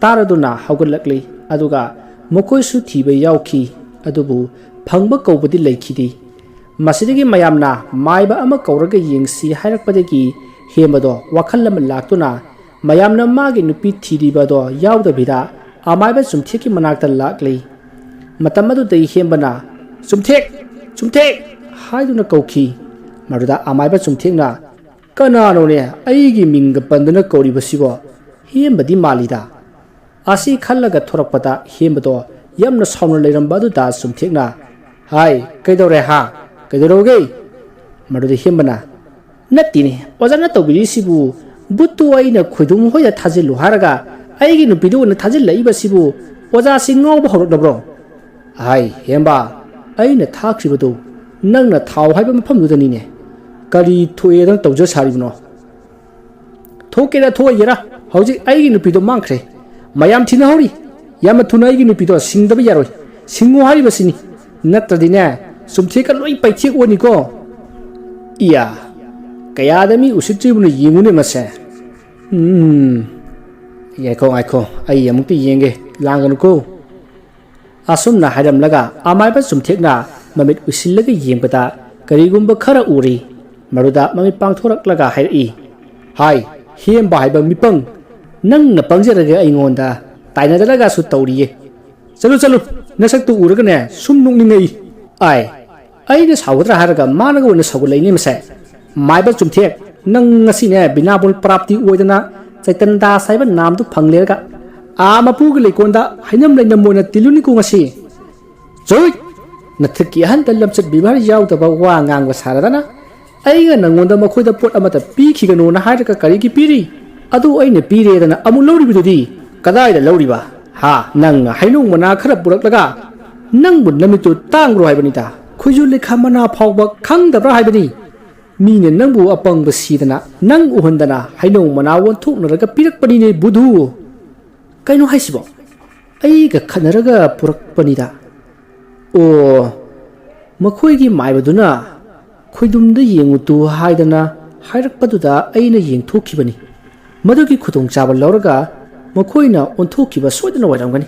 ꯇꯥꯔꯗꯨꯅ ꯍꯧꯒꯠꯂꯛꯂꯤ꯫ ꯑꯗꯨꯒ ꯃꯈꯣꯏꯁꯨ ꯊꯤꯕ ꯌꯥꯎꯈꯤ꯫ ꯑꯗꯨꯕꯨ ꯐꯪꯕ ꯀꯧꯕꯗꯤ ꯂꯩꯈꯤꯗꯦ꯫ ꯃꯁꯤꯗꯒꯤ ꯃꯌꯥꯝꯅ ꯃꯥꯏꯕ ꯑꯃ ꯀꯧꯔꯒ ꯌꯦꯡꯁꯤ ꯍꯥꯏꯔꯛꯄꯗꯒꯤ ꯍꯦꯝꯕꯗꯣ ꯋꯥꯈꯜ ꯑꯃ ꯂꯥꯛꯇꯨꯅ ꯃꯌꯥꯝꯅ ꯃꯥꯒꯤ ꯅꯨꯄꯤ ꯊꯤꯔꯤꯕ ꯑꯗꯣ ꯌꯥꯎꯗꯕꯤꯗ ꯑꯃꯥꯏꯕ ꯆꯨꯝꯊꯦꯛꯀꯤ ꯃꯅꯥꯛꯇ ꯂꯥꯛꯂꯤ꯫ ꯃꯇꯝ ꯑꯗꯨꯗ ꯍꯦꯝꯕꯅ "ꯆꯨꯝꯊꯦꯛ! ꯆꯨꯝꯊꯦꯛ!" ꯍꯥꯏꯗꯨꯅ ꯀꯧꯈꯤ꯫ ꯃꯗꯨꯗ ꯑꯃꯥꯏꯕ ꯆꯨꯝꯊꯦꯛꯅ, "ꯀꯅꯥꯅꯣꯅꯦ ꯑꯩꯒꯤ ꯃꯤꯡꯒ ꯄꯟꯗꯨꯅ ꯀꯧꯔꯤꯕꯁꯤꯕꯣ? ꯍꯦꯝꯕꯗꯤ ꯃꯥꯜꯂꯤꯗ"꯫ ꯑꯁꯤ ꯈꯜꯂꯒ ꯊꯣꯔꯛꯄꯗ ꯍꯦꯝꯕꯗꯣ ꯌꯥꯝꯅ ꯁꯥꯎꯅ ꯂꯩꯔꯝꯕ ꯑꯗꯨꯗ ꯆꯨꯝꯊꯦꯛꯅ, "ꯍꯥꯏ, ꯀꯩꯗꯧꯔꯦ ꯍꯥ? ꯀꯩꯗꯧꯔꯒꯦ?" ꯃꯗꯨꯗ ꯍꯦꯝꯕꯅ, "ꯅꯠꯇꯦꯅꯦ, ꯑꯣꯖꯥꯅ ꯇꯧꯕꯤꯔꯤꯁꯤꯕꯨ ꯕꯨꯠꯇꯨ ꯑꯩꯅ ꯈꯣꯏꯗꯨꯝ ꯍꯣꯏꯗ ꯊꯥꯖꯤꯜꯂꯨ ꯍꯥꯏꯔꯒ ꯑꯩꯒꯤ ꯅꯨꯄꯤꯗꯨ ꯑꯣꯏꯅ ꯊꯥꯖꯤꯜꯂꯛꯏꯕꯁꯤꯕꯨ ꯑꯣꯖꯥꯁꯤ ꯉꯥꯎꯕ ꯍꯧꯔꯛꯂꯕ꯭ꯔꯣ?" "ꯍꯥꯏ, ꯍꯦꯝꯕ, ꯑꯩꯅ ꯊꯥꯈ꯭ꯔꯤꯕꯗꯨ ꯅꯪꯅ ꯊꯥꯎ ꯍꯥꯏꯕ ꯃꯐꯝꯗꯨꯗꯅꯤꯅꯦ꯫ ꯀꯔꯤ ꯊꯣꯛꯑꯦꯗꯅ ꯇꯧꯖ ꯁꯥꯔꯤꯕꯅꯣ?" "ꯊꯣꯛꯀꯦꯔꯥ ꯊꯣꯛꯑꯣꯏꯒꯦꯔꯥ, ꯍꯧꯖꯤꯛ ꯑꯩꯒꯤ ꯅꯨꯄꯤꯗꯣ ꯃꯥꯡꯈ꯭ꯔꯦ꯫ ꯃꯌꯥꯝ ꯊꯤꯅꯍꯧꯔꯤ꯫ ꯌꯥꯝꯅ ꯊꯨꯅ ꯑꯩꯒꯤ ꯅꯨꯄꯤꯗꯣ ꯁꯤꯡꯗꯕ ꯌꯥꯔꯣꯏ꯫ ꯁꯤꯡꯉꯨ ꯍꯥꯏꯔꯤꯕꯁꯤꯅꯤ꯫ ꯅꯠꯇ꯭ꯔꯗꯤꯅꯦ, ꯆꯨꯝꯊꯦꯛꯀ ꯂꯣꯏ ꯄꯩꯊꯦꯛ ꯑꯣꯅꯤꯀꯣ꯫" "ꯏꯌꯥ, ꯀꯌꯥꯗ ꯃꯤ ꯎꯁꯤꯠꯇ꯭ꯔꯤꯕꯅꯣ ꯌꯦꯡꯉꯨꯅꯦ ꯃꯁꯦ꯫ ꯎꯝ, ꯉꯥꯏꯈꯣ, ꯉꯥꯏꯈꯣ, ꯑꯩ ꯑꯃꯨꯛꯇ ꯌꯦꯡꯒꯦ꯫ ꯂꯥꯡꯒꯅꯨꯀꯣ꯫" ꯑꯁꯨꯝꯅ ꯍꯥꯏꯔꯝꯂꯒ ꯑꯃꯥꯏꯕ ꯆꯨꯝꯊꯦꯛꯅ ꯃꯃꯤꯠ ꯎꯏꯁꯤꯜꯂꯒ ꯌꯦꯡꯕꯗ ꯀꯔꯤꯒꯨꯝꯕ ꯈꯔ ꯎꯔꯤ꯫ ꯃꯗꯨꯗ ꯃꯃꯤꯠ ꯄꯥꯡꯊꯣꯔꯛꯂꯒ ꯍꯥꯏꯔꯛꯏ, "ꯍꯥꯏ, ꯍꯦꯝꯕ ꯍꯥꯏꯕ ꯃꯤꯄꯪ, ꯅꯪꯅ ꯄꯪꯖꯔꯒ ꯑꯩꯉꯣꯟꯗ ꯇꯥꯏꯅꯗꯅꯒꯁꯨ ꯇꯧꯔꯤꯌꯦ꯫ ꯆꯠꯂꯨ, ꯆꯠꯂꯨ, ꯅꯁꯛꯇꯨ ꯎꯔꯒꯅꯦ ꯁꯨꯝ ꯅꯣꯛꯅꯤꯡꯉꯛꯏ꯫ ꯑꯥꯏ, ꯑꯩꯅ ꯁꯥꯎꯒꯗ꯭ꯔꯥ ꯍꯥꯏꯔꯒ ꯃꯥꯅꯒ ꯑꯣꯏꯅ ꯁꯥꯎꯒꯠꯂꯛꯏꯅꯦ ꯃꯁꯦ꯫ ꯃꯥꯏꯕ ꯆꯨꯝꯊꯦꯛ, ꯅꯪ ꯉꯁꯤꯅꯦ ꯕꯤꯅꯥꯕꯣꯟ ꯄ꯭ꯔꯥꯞꯇꯤ ꯑꯣꯏꯗꯅ ꯆꯩꯇꯟ ꯗꯥꯁ ꯍꯥꯏꯕ ꯅꯥꯝꯗꯨ ꯐꯪꯂꯦꯔꯒ ꯑꯥ ꯃꯄꯨꯒꯤ ꯂꯩꯀꯣꯟꯗ ꯍꯩꯅꯝ ꯂꯩꯅꯝ ꯑꯣꯏꯅ ꯇꯤꯜꯂꯨꯅꯤꯀꯣ ꯉꯁꯤ꯫" "ꯆꯣꯏ! ꯅꯊꯛꯀꯤ ꯑꯍꯟꯗ ꯂꯝꯆꯠ ꯕꯦꯕꯥꯔ ꯌꯥꯎꯗꯕ ꯋꯥ ꯉꯥꯡꯕ ꯁꯥꯔꯗꯅ ꯑꯩꯒ ꯅꯪꯉꯣꯟꯗ ꯃꯈꯣꯏꯗ ꯄꯣꯠ ꯑꯃꯠꯇ ꯄꯤꯈꯤꯒꯅꯣꯅ ꯍꯥꯏꯔꯒ ꯀꯔꯤꯒꯤ ꯄꯤꯔꯤ? ꯑꯗꯨ ꯑꯩꯅ ꯄꯤꯔꯦꯗꯅ ꯑꯃꯨꯛ ꯂꯧꯔꯤꯕꯗꯨꯗꯤ ꯀꯗꯥꯏꯗ ꯂꯧꯔꯤꯕ? ꯍꯥ? ꯅꯪꯅ ꯍꯩꯅꯧ ꯃꯅꯥ ꯈꯔ ꯄꯨꯔꯛꯂꯒ ꯅꯪꯕꯨ ꯅꯃꯤꯠꯇꯨ ꯇꯥꯡꯕ꯭ꯔꯣ ꯍꯥꯏꯕꯅꯤꯗ? ꯈꯨꯖꯨ ꯂꯩꯈꯥ ꯃꯅꯥ ꯐꯥꯎꯕ ꯈꯪꯗꯕ꯭ꯔꯥ ꯍꯥꯏꯕꯅꯤ? ꯃꯤꯅ ꯅꯪꯕꯨ ꯑꯄꯪꯕ ꯁꯤꯗꯅ ꯅꯪ ꯎꯍꯟꯗꯅ ꯍꯩꯅꯧ ꯃꯅꯥ ꯑꯣꯟꯊꯣꯛꯅꯔꯒ ꯄꯤꯔꯛꯄꯅꯤꯅꯦ ꯕꯨꯙꯨ꯫ ꯀꯩꯅꯣ ꯍꯥꯏꯁꯤꯕꯣ? ꯑꯩꯒ ꯈꯠꯅꯔꯒ ꯄꯨꯔꯛꯄꯅꯤꯗ꯫ ꯑꯣ, ꯃꯈꯣꯏꯒꯤ ꯃꯥꯏꯕꯗꯨꯅ ꯈꯣꯏꯗꯨꯝꯗ ꯌꯦꯡꯉꯨꯇꯨ ꯍꯥꯏꯗꯅ ꯍꯥꯏꯔꯛꯄꯗꯨꯗ ꯑꯩꯅ ꯌꯦꯡꯊꯣꯛꯈꯤꯕꯅꯤ꯫ ꯃꯗꯨꯒꯤ ꯈꯨꯗꯣꯡꯆꯥꯕ ꯂꯧꯔꯒ ꯃꯈꯣꯏꯅ ꯑꯣꯟꯊꯣꯛꯈꯤꯕ ꯁꯣꯏꯗꯅ ꯑꯣꯏꯔꯝꯒꯅꯤ꯫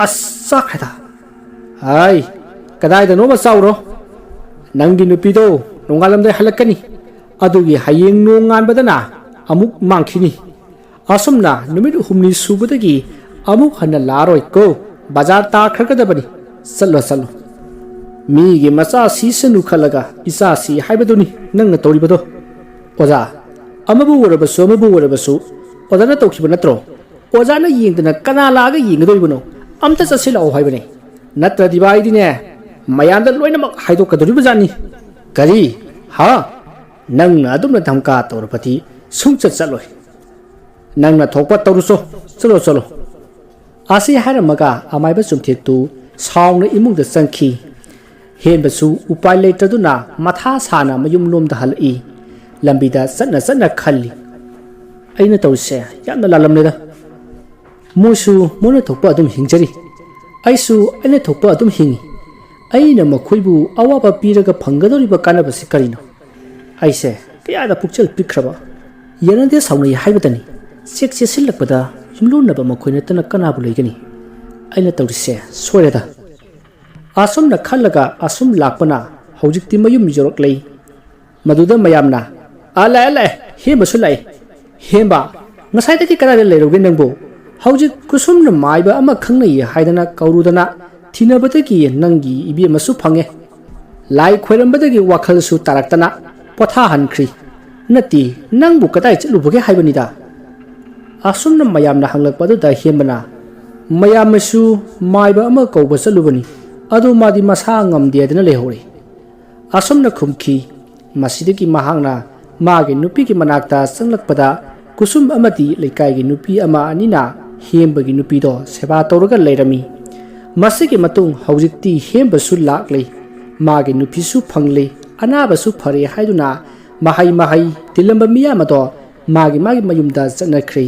ꯑꯁ, ꯆꯥꯈ꯭ꯔꯦꯗ꯫ ꯑꯩ, ꯀꯗꯥꯏꯗꯅꯣꯃ ꯆꯥꯎꯔꯣ꯫ ꯅꯪꯒꯤ ꯅꯨꯄꯤꯗꯣ ꯅꯣꯡꯉꯥꯜꯂꯝꯗꯥꯏ ꯍꯜꯂꯛꯀꯅꯤ꯫ ꯑꯗꯨꯒꯤ ꯍꯌꯦꯡ ꯅꯣꯡꯉꯥꯟꯕꯗꯅ ꯑꯃꯨꯛ ꯃꯥꯡꯈꯤꯅꯤ꯫ ꯑꯁꯨꯝꯅ ꯅꯨꯃꯤꯠ ꯍꯨꯝꯅꯤ ꯁꯨꯕꯗꯒꯤ ꯑꯃꯨꯛ ꯍꯟꯅ ꯂꯥꯛꯑꯔꯣꯏꯀꯣ꯫ ꯕꯖꯥꯔ ꯇꯥꯈ꯭ꯔꯒꯗꯕꯅꯤ꯫ ꯆꯠꯂꯣ, ꯆꯠꯂꯣ꯫ ꯃꯤꯒꯤ ꯃꯆꯥ ꯁꯤꯁꯅꯨ ꯈꯜꯂꯒ ꯏꯆꯥ ꯁꯤ ꯍꯥꯏꯕꯗꯨꯅꯤ ꯅꯪꯅ ꯇꯧꯔꯤꯕꯗꯣ꯫ ꯑꯣꯖꯥ, ꯑꯃꯕꯨ ꯑꯣꯏꯔꯕꯁꯨ ꯑꯃꯕꯨ ꯑꯣꯏꯔꯕꯁꯨ ꯑꯣꯖꯥꯅ ꯇꯧꯈꯤꯕ ꯅꯠꯇ꯭ꯔꯣ? ꯑꯣꯖꯥꯅ ꯌꯦꯡꯗꯅ ꯀꯅꯥ ꯂꯥꯛꯑꯒ ꯌꯦꯡꯒꯗꯧꯔꯤꯕꯅꯣ? ꯑꯝꯇ ꯆꯠꯁꯤꯜꯂꯛꯑꯣ ꯍꯥꯏꯕꯅꯦ꯫ ꯅꯠꯇ꯭ꯔꯗꯤꯕ ꯑꯩꯗꯤꯅꯦ, ꯃꯌꯥꯝꯗ ꯂꯣꯏꯅꯃꯛ ꯍꯥꯏꯗꯣꯛꯀꯗꯧꯔꯤꯕꯖꯥꯠꯅꯤ꯫ ꯀꯔꯤ? ꯍꯥ? ꯅꯪꯅ ꯑꯗꯨꯝꯅ ꯙꯝꯀꯥ ꯇꯧꯔꯕꯗꯤ ꯁꯨꯡꯆꯠ ꯆꯠꯂꯣꯏ꯫ ꯅꯪꯅ ꯊꯣꯛꯄ ꯇꯧꯔꯨꯆꯣ꯫ ꯆꯠꯂꯣ, ꯆꯠꯂꯣ꯫ ꯑꯁꯤ ꯍꯥꯏꯔꯝꯃꯒ ꯑꯃꯥꯏꯕ ꯆꯨꯝꯊꯦꯛꯇꯨ ꯁꯥꯎꯅ ꯏꯃꯨꯡꯗ ꯆꯪꯈꯤ꯫ ꯍꯦꯟꯕꯁꯨ ꯎꯄꯥꯏ ꯂꯩꯇꯗꯨꯅ ꯃꯊꯥ ꯁꯥꯅ ꯃꯌꯨꯝꯂꯣꯝꯗ ꯍꯜꯂꯛꯏ꯫ ꯂꯝꯕꯤꯗ ꯆꯠꯅ ꯆꯠꯅ ꯈꯜꯂꯤ, "ꯑꯩꯅ ꯇꯧꯔꯤꯁꯦ ꯌꯥꯝꯅ ꯂꯥꯜꯂꯝꯂꯦꯗ꯫ ꯃꯣꯏꯁꯨ ꯃꯣꯏꯅ ꯊꯣꯛꯄ ꯑꯗꯨꯝ ꯍꯤꯡꯖꯔꯤ, ꯑꯩꯁꯨ ꯑꯩꯅ ꯊꯣꯛꯄ ꯑꯗꯨꯝ ꯍꯤꯡꯉꯤ꯫ ꯑꯩꯅ ꯃꯈꯣꯏꯕꯨ ꯑꯋꯥꯕ ꯄꯤꯔꯒ ꯐꯪꯒꯗꯧꯔꯤꯕ ꯀꯥꯟꯅꯕꯁꯤ ꯀꯔꯤꯅꯣ? ꯑꯩꯁꯦ ꯀꯌꯥꯗ ꯄꯨꯛꯆꯦꯜ ꯄꯤꯛꯈ꯭ꯔꯕ!" ꯌꯥꯅꯗꯦ ꯁꯥꯎꯅꯩ ꯍꯥꯏꯕꯗꯅꯤ꯫ ꯆꯦꯛ ꯆꯦꯠꯁꯤꯜꯂꯛꯄꯗ ꯌꯨꯝꯂꯣꯟꯅꯕ ꯃꯈꯣꯏ ꯅꯠꯇꯅ ꯀꯅꯥꯕꯨ ꯂꯩꯒꯅꯤ? ꯑꯩꯅ ꯇꯧꯔꯤꯁꯦ ꯁꯣꯏꯔꯦꯗ꯫ ꯑꯁꯨꯝꯅ ꯈꯜꯂꯒ ꯑꯁꯨꯝ ꯂꯥꯛꯄꯅ ꯍꯧꯖꯤꯛꯇꯤ ꯃꯌꯨꯝ ꯌꯧꯔꯛꯂꯦ꯫ ꯃꯗꯨꯗ ꯃꯌꯥꯝꯅ, "ꯑꯥ, ꯂꯥꯛꯑꯦ, ꯂꯥꯛꯑꯦ, ꯍꯦꯝꯕꯁꯨ ꯂꯥꯛꯑꯦ꯫ ꯍꯦꯝꯕ, ꯉꯁꯥꯏꯗꯒꯤ ꯀꯗꯥꯏꯗ ꯂꯩꯔꯨꯒꯦ ꯅꯪꯕꯨ? ꯍꯧꯖꯤꯛ ꯀꯨꯁꯨꯝꯅ ꯃꯥꯏꯕ ꯑꯃ ꯈꯪꯅꯩ ꯍꯥꯏꯗꯅ ꯀꯧꯔꯨꯗꯅ ꯊꯤꯅꯕꯗꯒꯤ ꯅꯪꯒꯤ ꯏꯕꯦꯝꯃꯁꯨ ꯐꯪꯉꯦ꯫ ꯂꯥꯏ ꯈꯣꯏꯔꯝꯕꯗꯒꯤ ꯋꯥꯈꯜꯁꯨ ꯇꯥꯔꯛꯇꯅ ꯄꯣꯊꯥꯍꯟꯈ꯭ꯔꯤ꯫ ꯅꯠꯇꯦ, ꯅꯪꯕꯨ ꯀꯗꯥꯏ ꯆꯠꯂꯨꯕꯒꯦ ꯍꯥꯏꯕꯅꯤꯗ?" ꯑꯁꯨꯝꯅ ꯃꯌꯥꯝꯅ ꯍꯪꯂꯛꯄ ꯑꯗꯨꯗ ꯍꯦꯝꯕꯅ, "ꯃꯌꯥꯝꯅꯁꯨ ꯃꯥꯏꯕ ꯑꯃ ꯀꯧꯕ ꯆꯠꯂꯨꯕꯅꯤ, ꯑꯗꯨ ꯃꯥꯗꯤ ꯃꯁꯥ ꯉꯝꯗꯦꯗꯅ ꯂꯩꯍꯧꯔꯦ"꯫ ꯑꯁꯨꯝꯅ ꯈꯨꯝꯈꯤ꯫ ꯃꯁꯤꯗꯒꯤ ꯃꯍꯥꯛꯅ ꯃꯥꯒꯤ ꯅꯨꯄꯤꯒꯤ ꯃꯅꯥꯛꯇ ꯆꯪꯂꯛꯄꯗ, ꯀꯨꯁꯨꯝ ꯑꯃꯗꯤ ꯂꯩꯀꯥꯏꯒꯤ ꯅꯨꯄꯤ ꯑꯃ ꯑꯅꯤꯅ ꯍꯦꯝꯕꯒꯤ ꯅꯨꯄꯤꯗꯣ ꯁꯦꯕꯥ ꯇꯧꯔꯒ ꯂꯩꯔꯝꯃꯤ꯫ ꯃꯁꯤꯒꯤ ꯃꯇꯨꯡ ꯍꯧꯖꯤꯛꯇꯤ ꯍꯦꯝꯕꯁꯨ ꯂꯥꯛꯂꯦ, ꯃꯥꯒꯤ ꯅꯨꯄꯤꯁꯨ ꯐꯪꯂꯦ, ꯑꯅꯥꯕꯁꯨ ꯐꯔꯦ ꯍꯥꯏꯗꯨꯅ ꯃꯍꯩ ꯃꯍꯩ ꯇꯤꯜꯂꯝꯕ ꯃꯤꯌꯥꯝ ꯑꯗꯣ ꯃꯥꯒꯤ ꯃꯥꯒꯤ ꯃꯌꯨꯝꯗ ꯆꯠꯅꯈ꯭ꯔꯦ꯫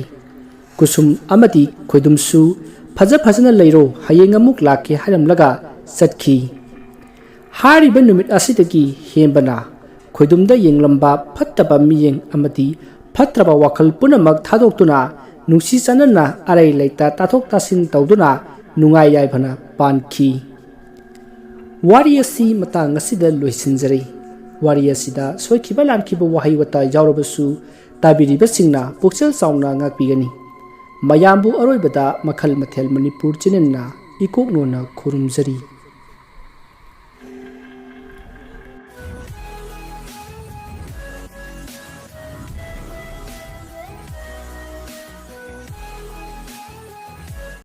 ꯀꯨꯁꯨꯝ ꯑꯃꯗꯤ ꯈꯣꯏꯗꯨꯝꯁꯨ "ꯐꯖ ꯐꯖꯅ ꯂꯩꯔꯣ, ꯍꯌꯦꯡ ꯑꯃꯨꯛ ꯂꯥꯛꯀꯦ" ꯍꯥꯏꯔꯝꯂꯒ ꯆꯠꯈꯤ꯫ ꯍꯥꯏꯔꯤꯕ ꯅꯨꯃꯤꯠ ꯑꯁꯤꯗꯒꯤ ꯍꯦꯝꯕꯅ ꯈꯣꯏꯗꯨꯝꯗ ꯌꯦꯡꯂꯝꯕ ꯐꯠꯇꯕ ꯃꯤꯠꯌꯦꯡ ꯑꯃꯗꯤ ꯐꯠꯇ꯭ꯔꯕ ꯋꯥꯈꯜ ꯄꯨꯝꯅꯃꯛ ꯊꯥꯗꯣꯛꯇꯨꯅ, ꯅꯨꯡꯁꯤ ꯆꯥꯟꯅꯅ ꯑꯔꯩ ꯂꯩꯇ ꯇꯥꯊꯣꯛ ꯇꯥꯁꯤꯟ ꯇꯧꯗꯨꯅ ꯅꯨꯡꯉꯥꯏ ꯌꯥꯏꯐꯅ ꯄꯥꯟꯈꯤ꯫ ꯋꯥꯔꯤ ꯑꯁꯤ ꯃꯇꯥꯡ ꯑꯁꯤꯗ ꯂꯣꯏꯁꯤꯟꯖꯔꯦ꯫ ꯋꯥꯔꯤ ꯑꯁꯤꯗ ꯁꯣꯏꯈꯤꯕ ꯂꯥꯟꯈꯤꯕ ꯋꯥꯍꯩ ꯋꯥꯇꯥ ꯌꯥꯎꯔꯕꯁꯨ ꯇꯥꯕꯤꯔꯤꯕꯁꯤꯡꯅ ꯄꯨꯛꯆꯦꯜ ꯆꯥꯎꯅ ꯉꯥꯛꯄꯤꯒꯅꯤ꯫ ꯃꯌꯥꯝꯕꯨ ꯑꯔꯣꯏꯕꯗ ꯃꯈꯜ ꯃꯊꯦꯜ ꯃꯅꯤꯄꯨꯔ ꯆꯦꯅꯦꯜꯅ ꯏꯀꯣꯛꯅꯣꯅ ꯈꯨꯔꯨꯝꯖꯔꯤ꯫